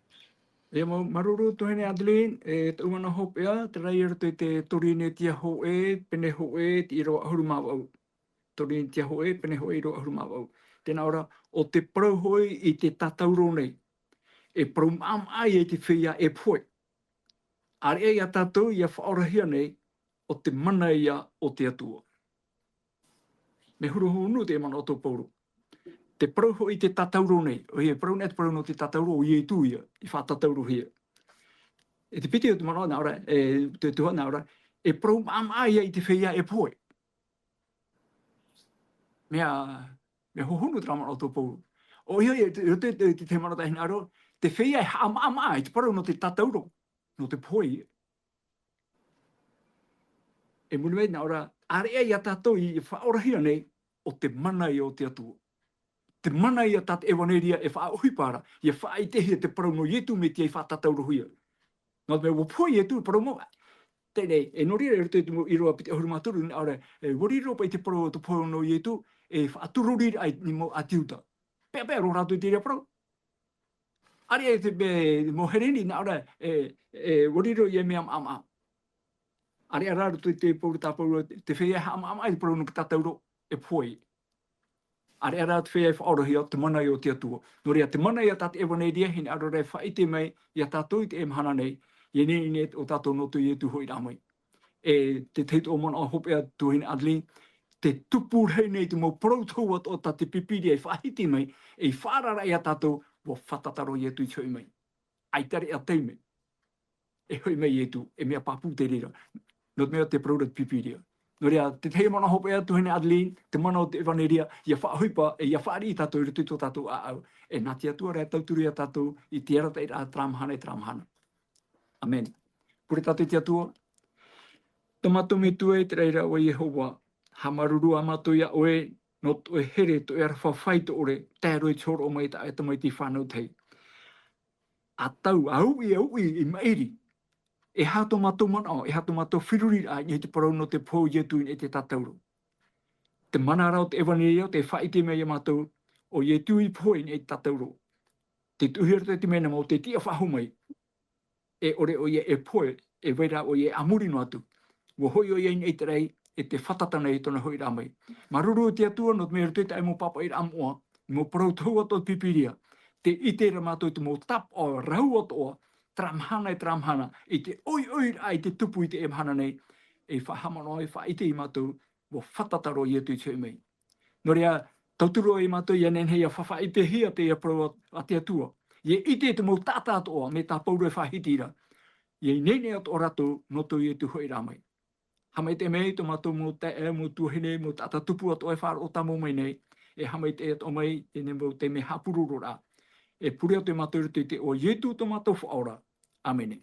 ʻIa mau, māuruuru tuahine Adeline, e tōʻu manaʻo hopeʻa, terā i roto i te Tōrīnetia hōʻē, pene hōʻē, te ʻīrava ʻahuru mā vaʻu. Tōrīnetia hōʻē, pene hōʻē, ʻīrava ʻahuru mā vaʻu. Tē nā ʻō ra, ʻo te parau hoʻi i te tātauro nei, e parau maʻamaʻa ïa i te feiā e pohe. ʻĀreʻa ia tātou ʻia faʻaorahia nei, ʻo te mana ïa o te Atua. Mea huru hōhonu te manaʻo tō Paulo. Te parau hoʻi i te tātauro nei, ʻoia e parau nei te parau nō te tātauro, ʻo Ietu ïa, i faʻatātaurohia. E te piti o te manaʻo nā ʻō ra, e te tuhaʻa nā ʻō ra, e parau maʻamaʻa ïa i te feiā e pohe. Mea, mea hōhonu terā manaʻo tō Paulo. ʻOia, i te, i te, i te, te manaʻo taʻa hinaʻaro, te feiā e haʻamaʻamaʻa i te parau nō te tātauro, nō te pohe. E muri mai nā ʻō ra, ʻāreʻa ia tātou i faʻaorahia nei, ʻo te mana ia o te Atua. Te mana ia tā te ʻevanelia e faʻaʻohipa ra, ia faʻaʻitehia te parau nō Ietu mai te faʻatātaurohia. Nō te mea ʻua pohe Ietu, parau mau, teie nei, e nō reira i roto i te mau ʻīrava piti ʻahuru mā toru, nā ʻō ra, e, ʻua riro paʻi te parau o te pohe nō Ietu, e faʻatururiraʻa i te mau ʻāti Iuta. Peʻapeʻa roa rātou i te reira parau. ʻĀreʻa te, e, mau Heleni, nā ʻō ra, e, e, ʻua riro ia mea maʻamaʻa. ʻĀreʻa rā roto i te Pauro tā Pauro, te feiā e haʻamaʻamaʻa i te parau nō te tātauro, e pohe. ʻĀreʻa rā te feiā e faʻaorahia, te mana ia o te Atua. Nō reira, te mana ia tā te ʻevanelia, hinaʻaro ra e faʻaʻite mai ia tātou i teie mahana nei, i ʻō nei, i ʻō nei o tātou nō tō Ietu hoʻiraʻa mai. E te tahi atoʻa manaʻo hopeʻa, tuahine Adeline, te tupu rahi nei te mau parau tohu atoʻa tā te Pīpīria e faʻahiti mai, e faʻaararaʻa ia tātou, ʻua fātata roa Ietu i te hoʻi mai. ʻAita reʻa taime e hoʻi mai Ietu, e mea pāpū te reira. Nō te mea te parau ra te Pīpīria. Nō reira, te tahi manaʻo hopeʻa, tuahine Adeline, te mana o te ʻevanelia, ia faʻaʻohipa, e ia fāriʻi tātou i roto i tō tātou ʻāʻau. E nā te Atua rā e tauturu ia tātou i te arataʻiraʻa terā mahana e terā mahana. ʻĀmene. Pure tātou i te Atua. Tō mātou Metua e, te reira ʻo Iehova, haʻamāuruuru ā mātou ia ʻoe, nō tō ʻoe here, tō ʻoe aroha faʻaitoito, tae roa i te hōroʻa mai tā ʻoe Tamaiti fānau tahi. ʻA tau, ʻa uʻi, ʻa uʻi i maʻiri. E aha tō mātou manaʻo, e aha tō mātou feruriraʻa i niʻa i te parau nō te pohe o Ietu i niʻa i te tātauro. Te mana ra o te ʻevanelia, ʻo tē faʻaʻite mai ia mātou, ʻo Ietu i pohe i niʻa i te tātauro. Te tuʻu i roto i te mea nā mau, te tiʻa faʻahou mai. E ʻore ʻoia e pohe, e vai ra ʻoia a muri noa atu. ʻUa hoʻi ʻoia i niʻa i te raʻi, e tē fātata nei i tōna hoʻiraʻa mai. Māuruuru te Atua, nō te mea i roto i tā ʻoe mau pāpaʻiraʻa moʻa, mau parau tohu atoʻa o te Pīpīria, tē ʻite ra mātou i te mau tāpaʻo rau atoʻa, terā mahana e terā mahana, i te ʻoiʻoiraʻa i te tupu i teie mahana nei, e faʻahaʻamanaʻo, e faʻaʻite ia mātou, ʻua fātata roa Ietu i te hoʻi mai. Nō reira, tauturu ia mātou ʻia nehenehe ʻia faʻaʻitehia teie parau a, a te Atua. ʻIa ʻite te mau taʻata atoʻa, mai tā Pauro e faʻahiti ra. ʻIa ineine atoʻa rātou, nō tō Ietu hoʻiraʻa mai. Haʻamaitaʻi mai tō mātou mau taeaʻe, mau tuahine, mau taʻata tupu atoʻa e faʻaroʻo tāmau mai nei. E haʻamaitaʻi atoʻa mai, teie nei mau taime haʻapurororaʻa. E pure atoʻa ia mātou i roto i te iʻoa o Ietu tō mātou Faʻaora. ʻĀmene.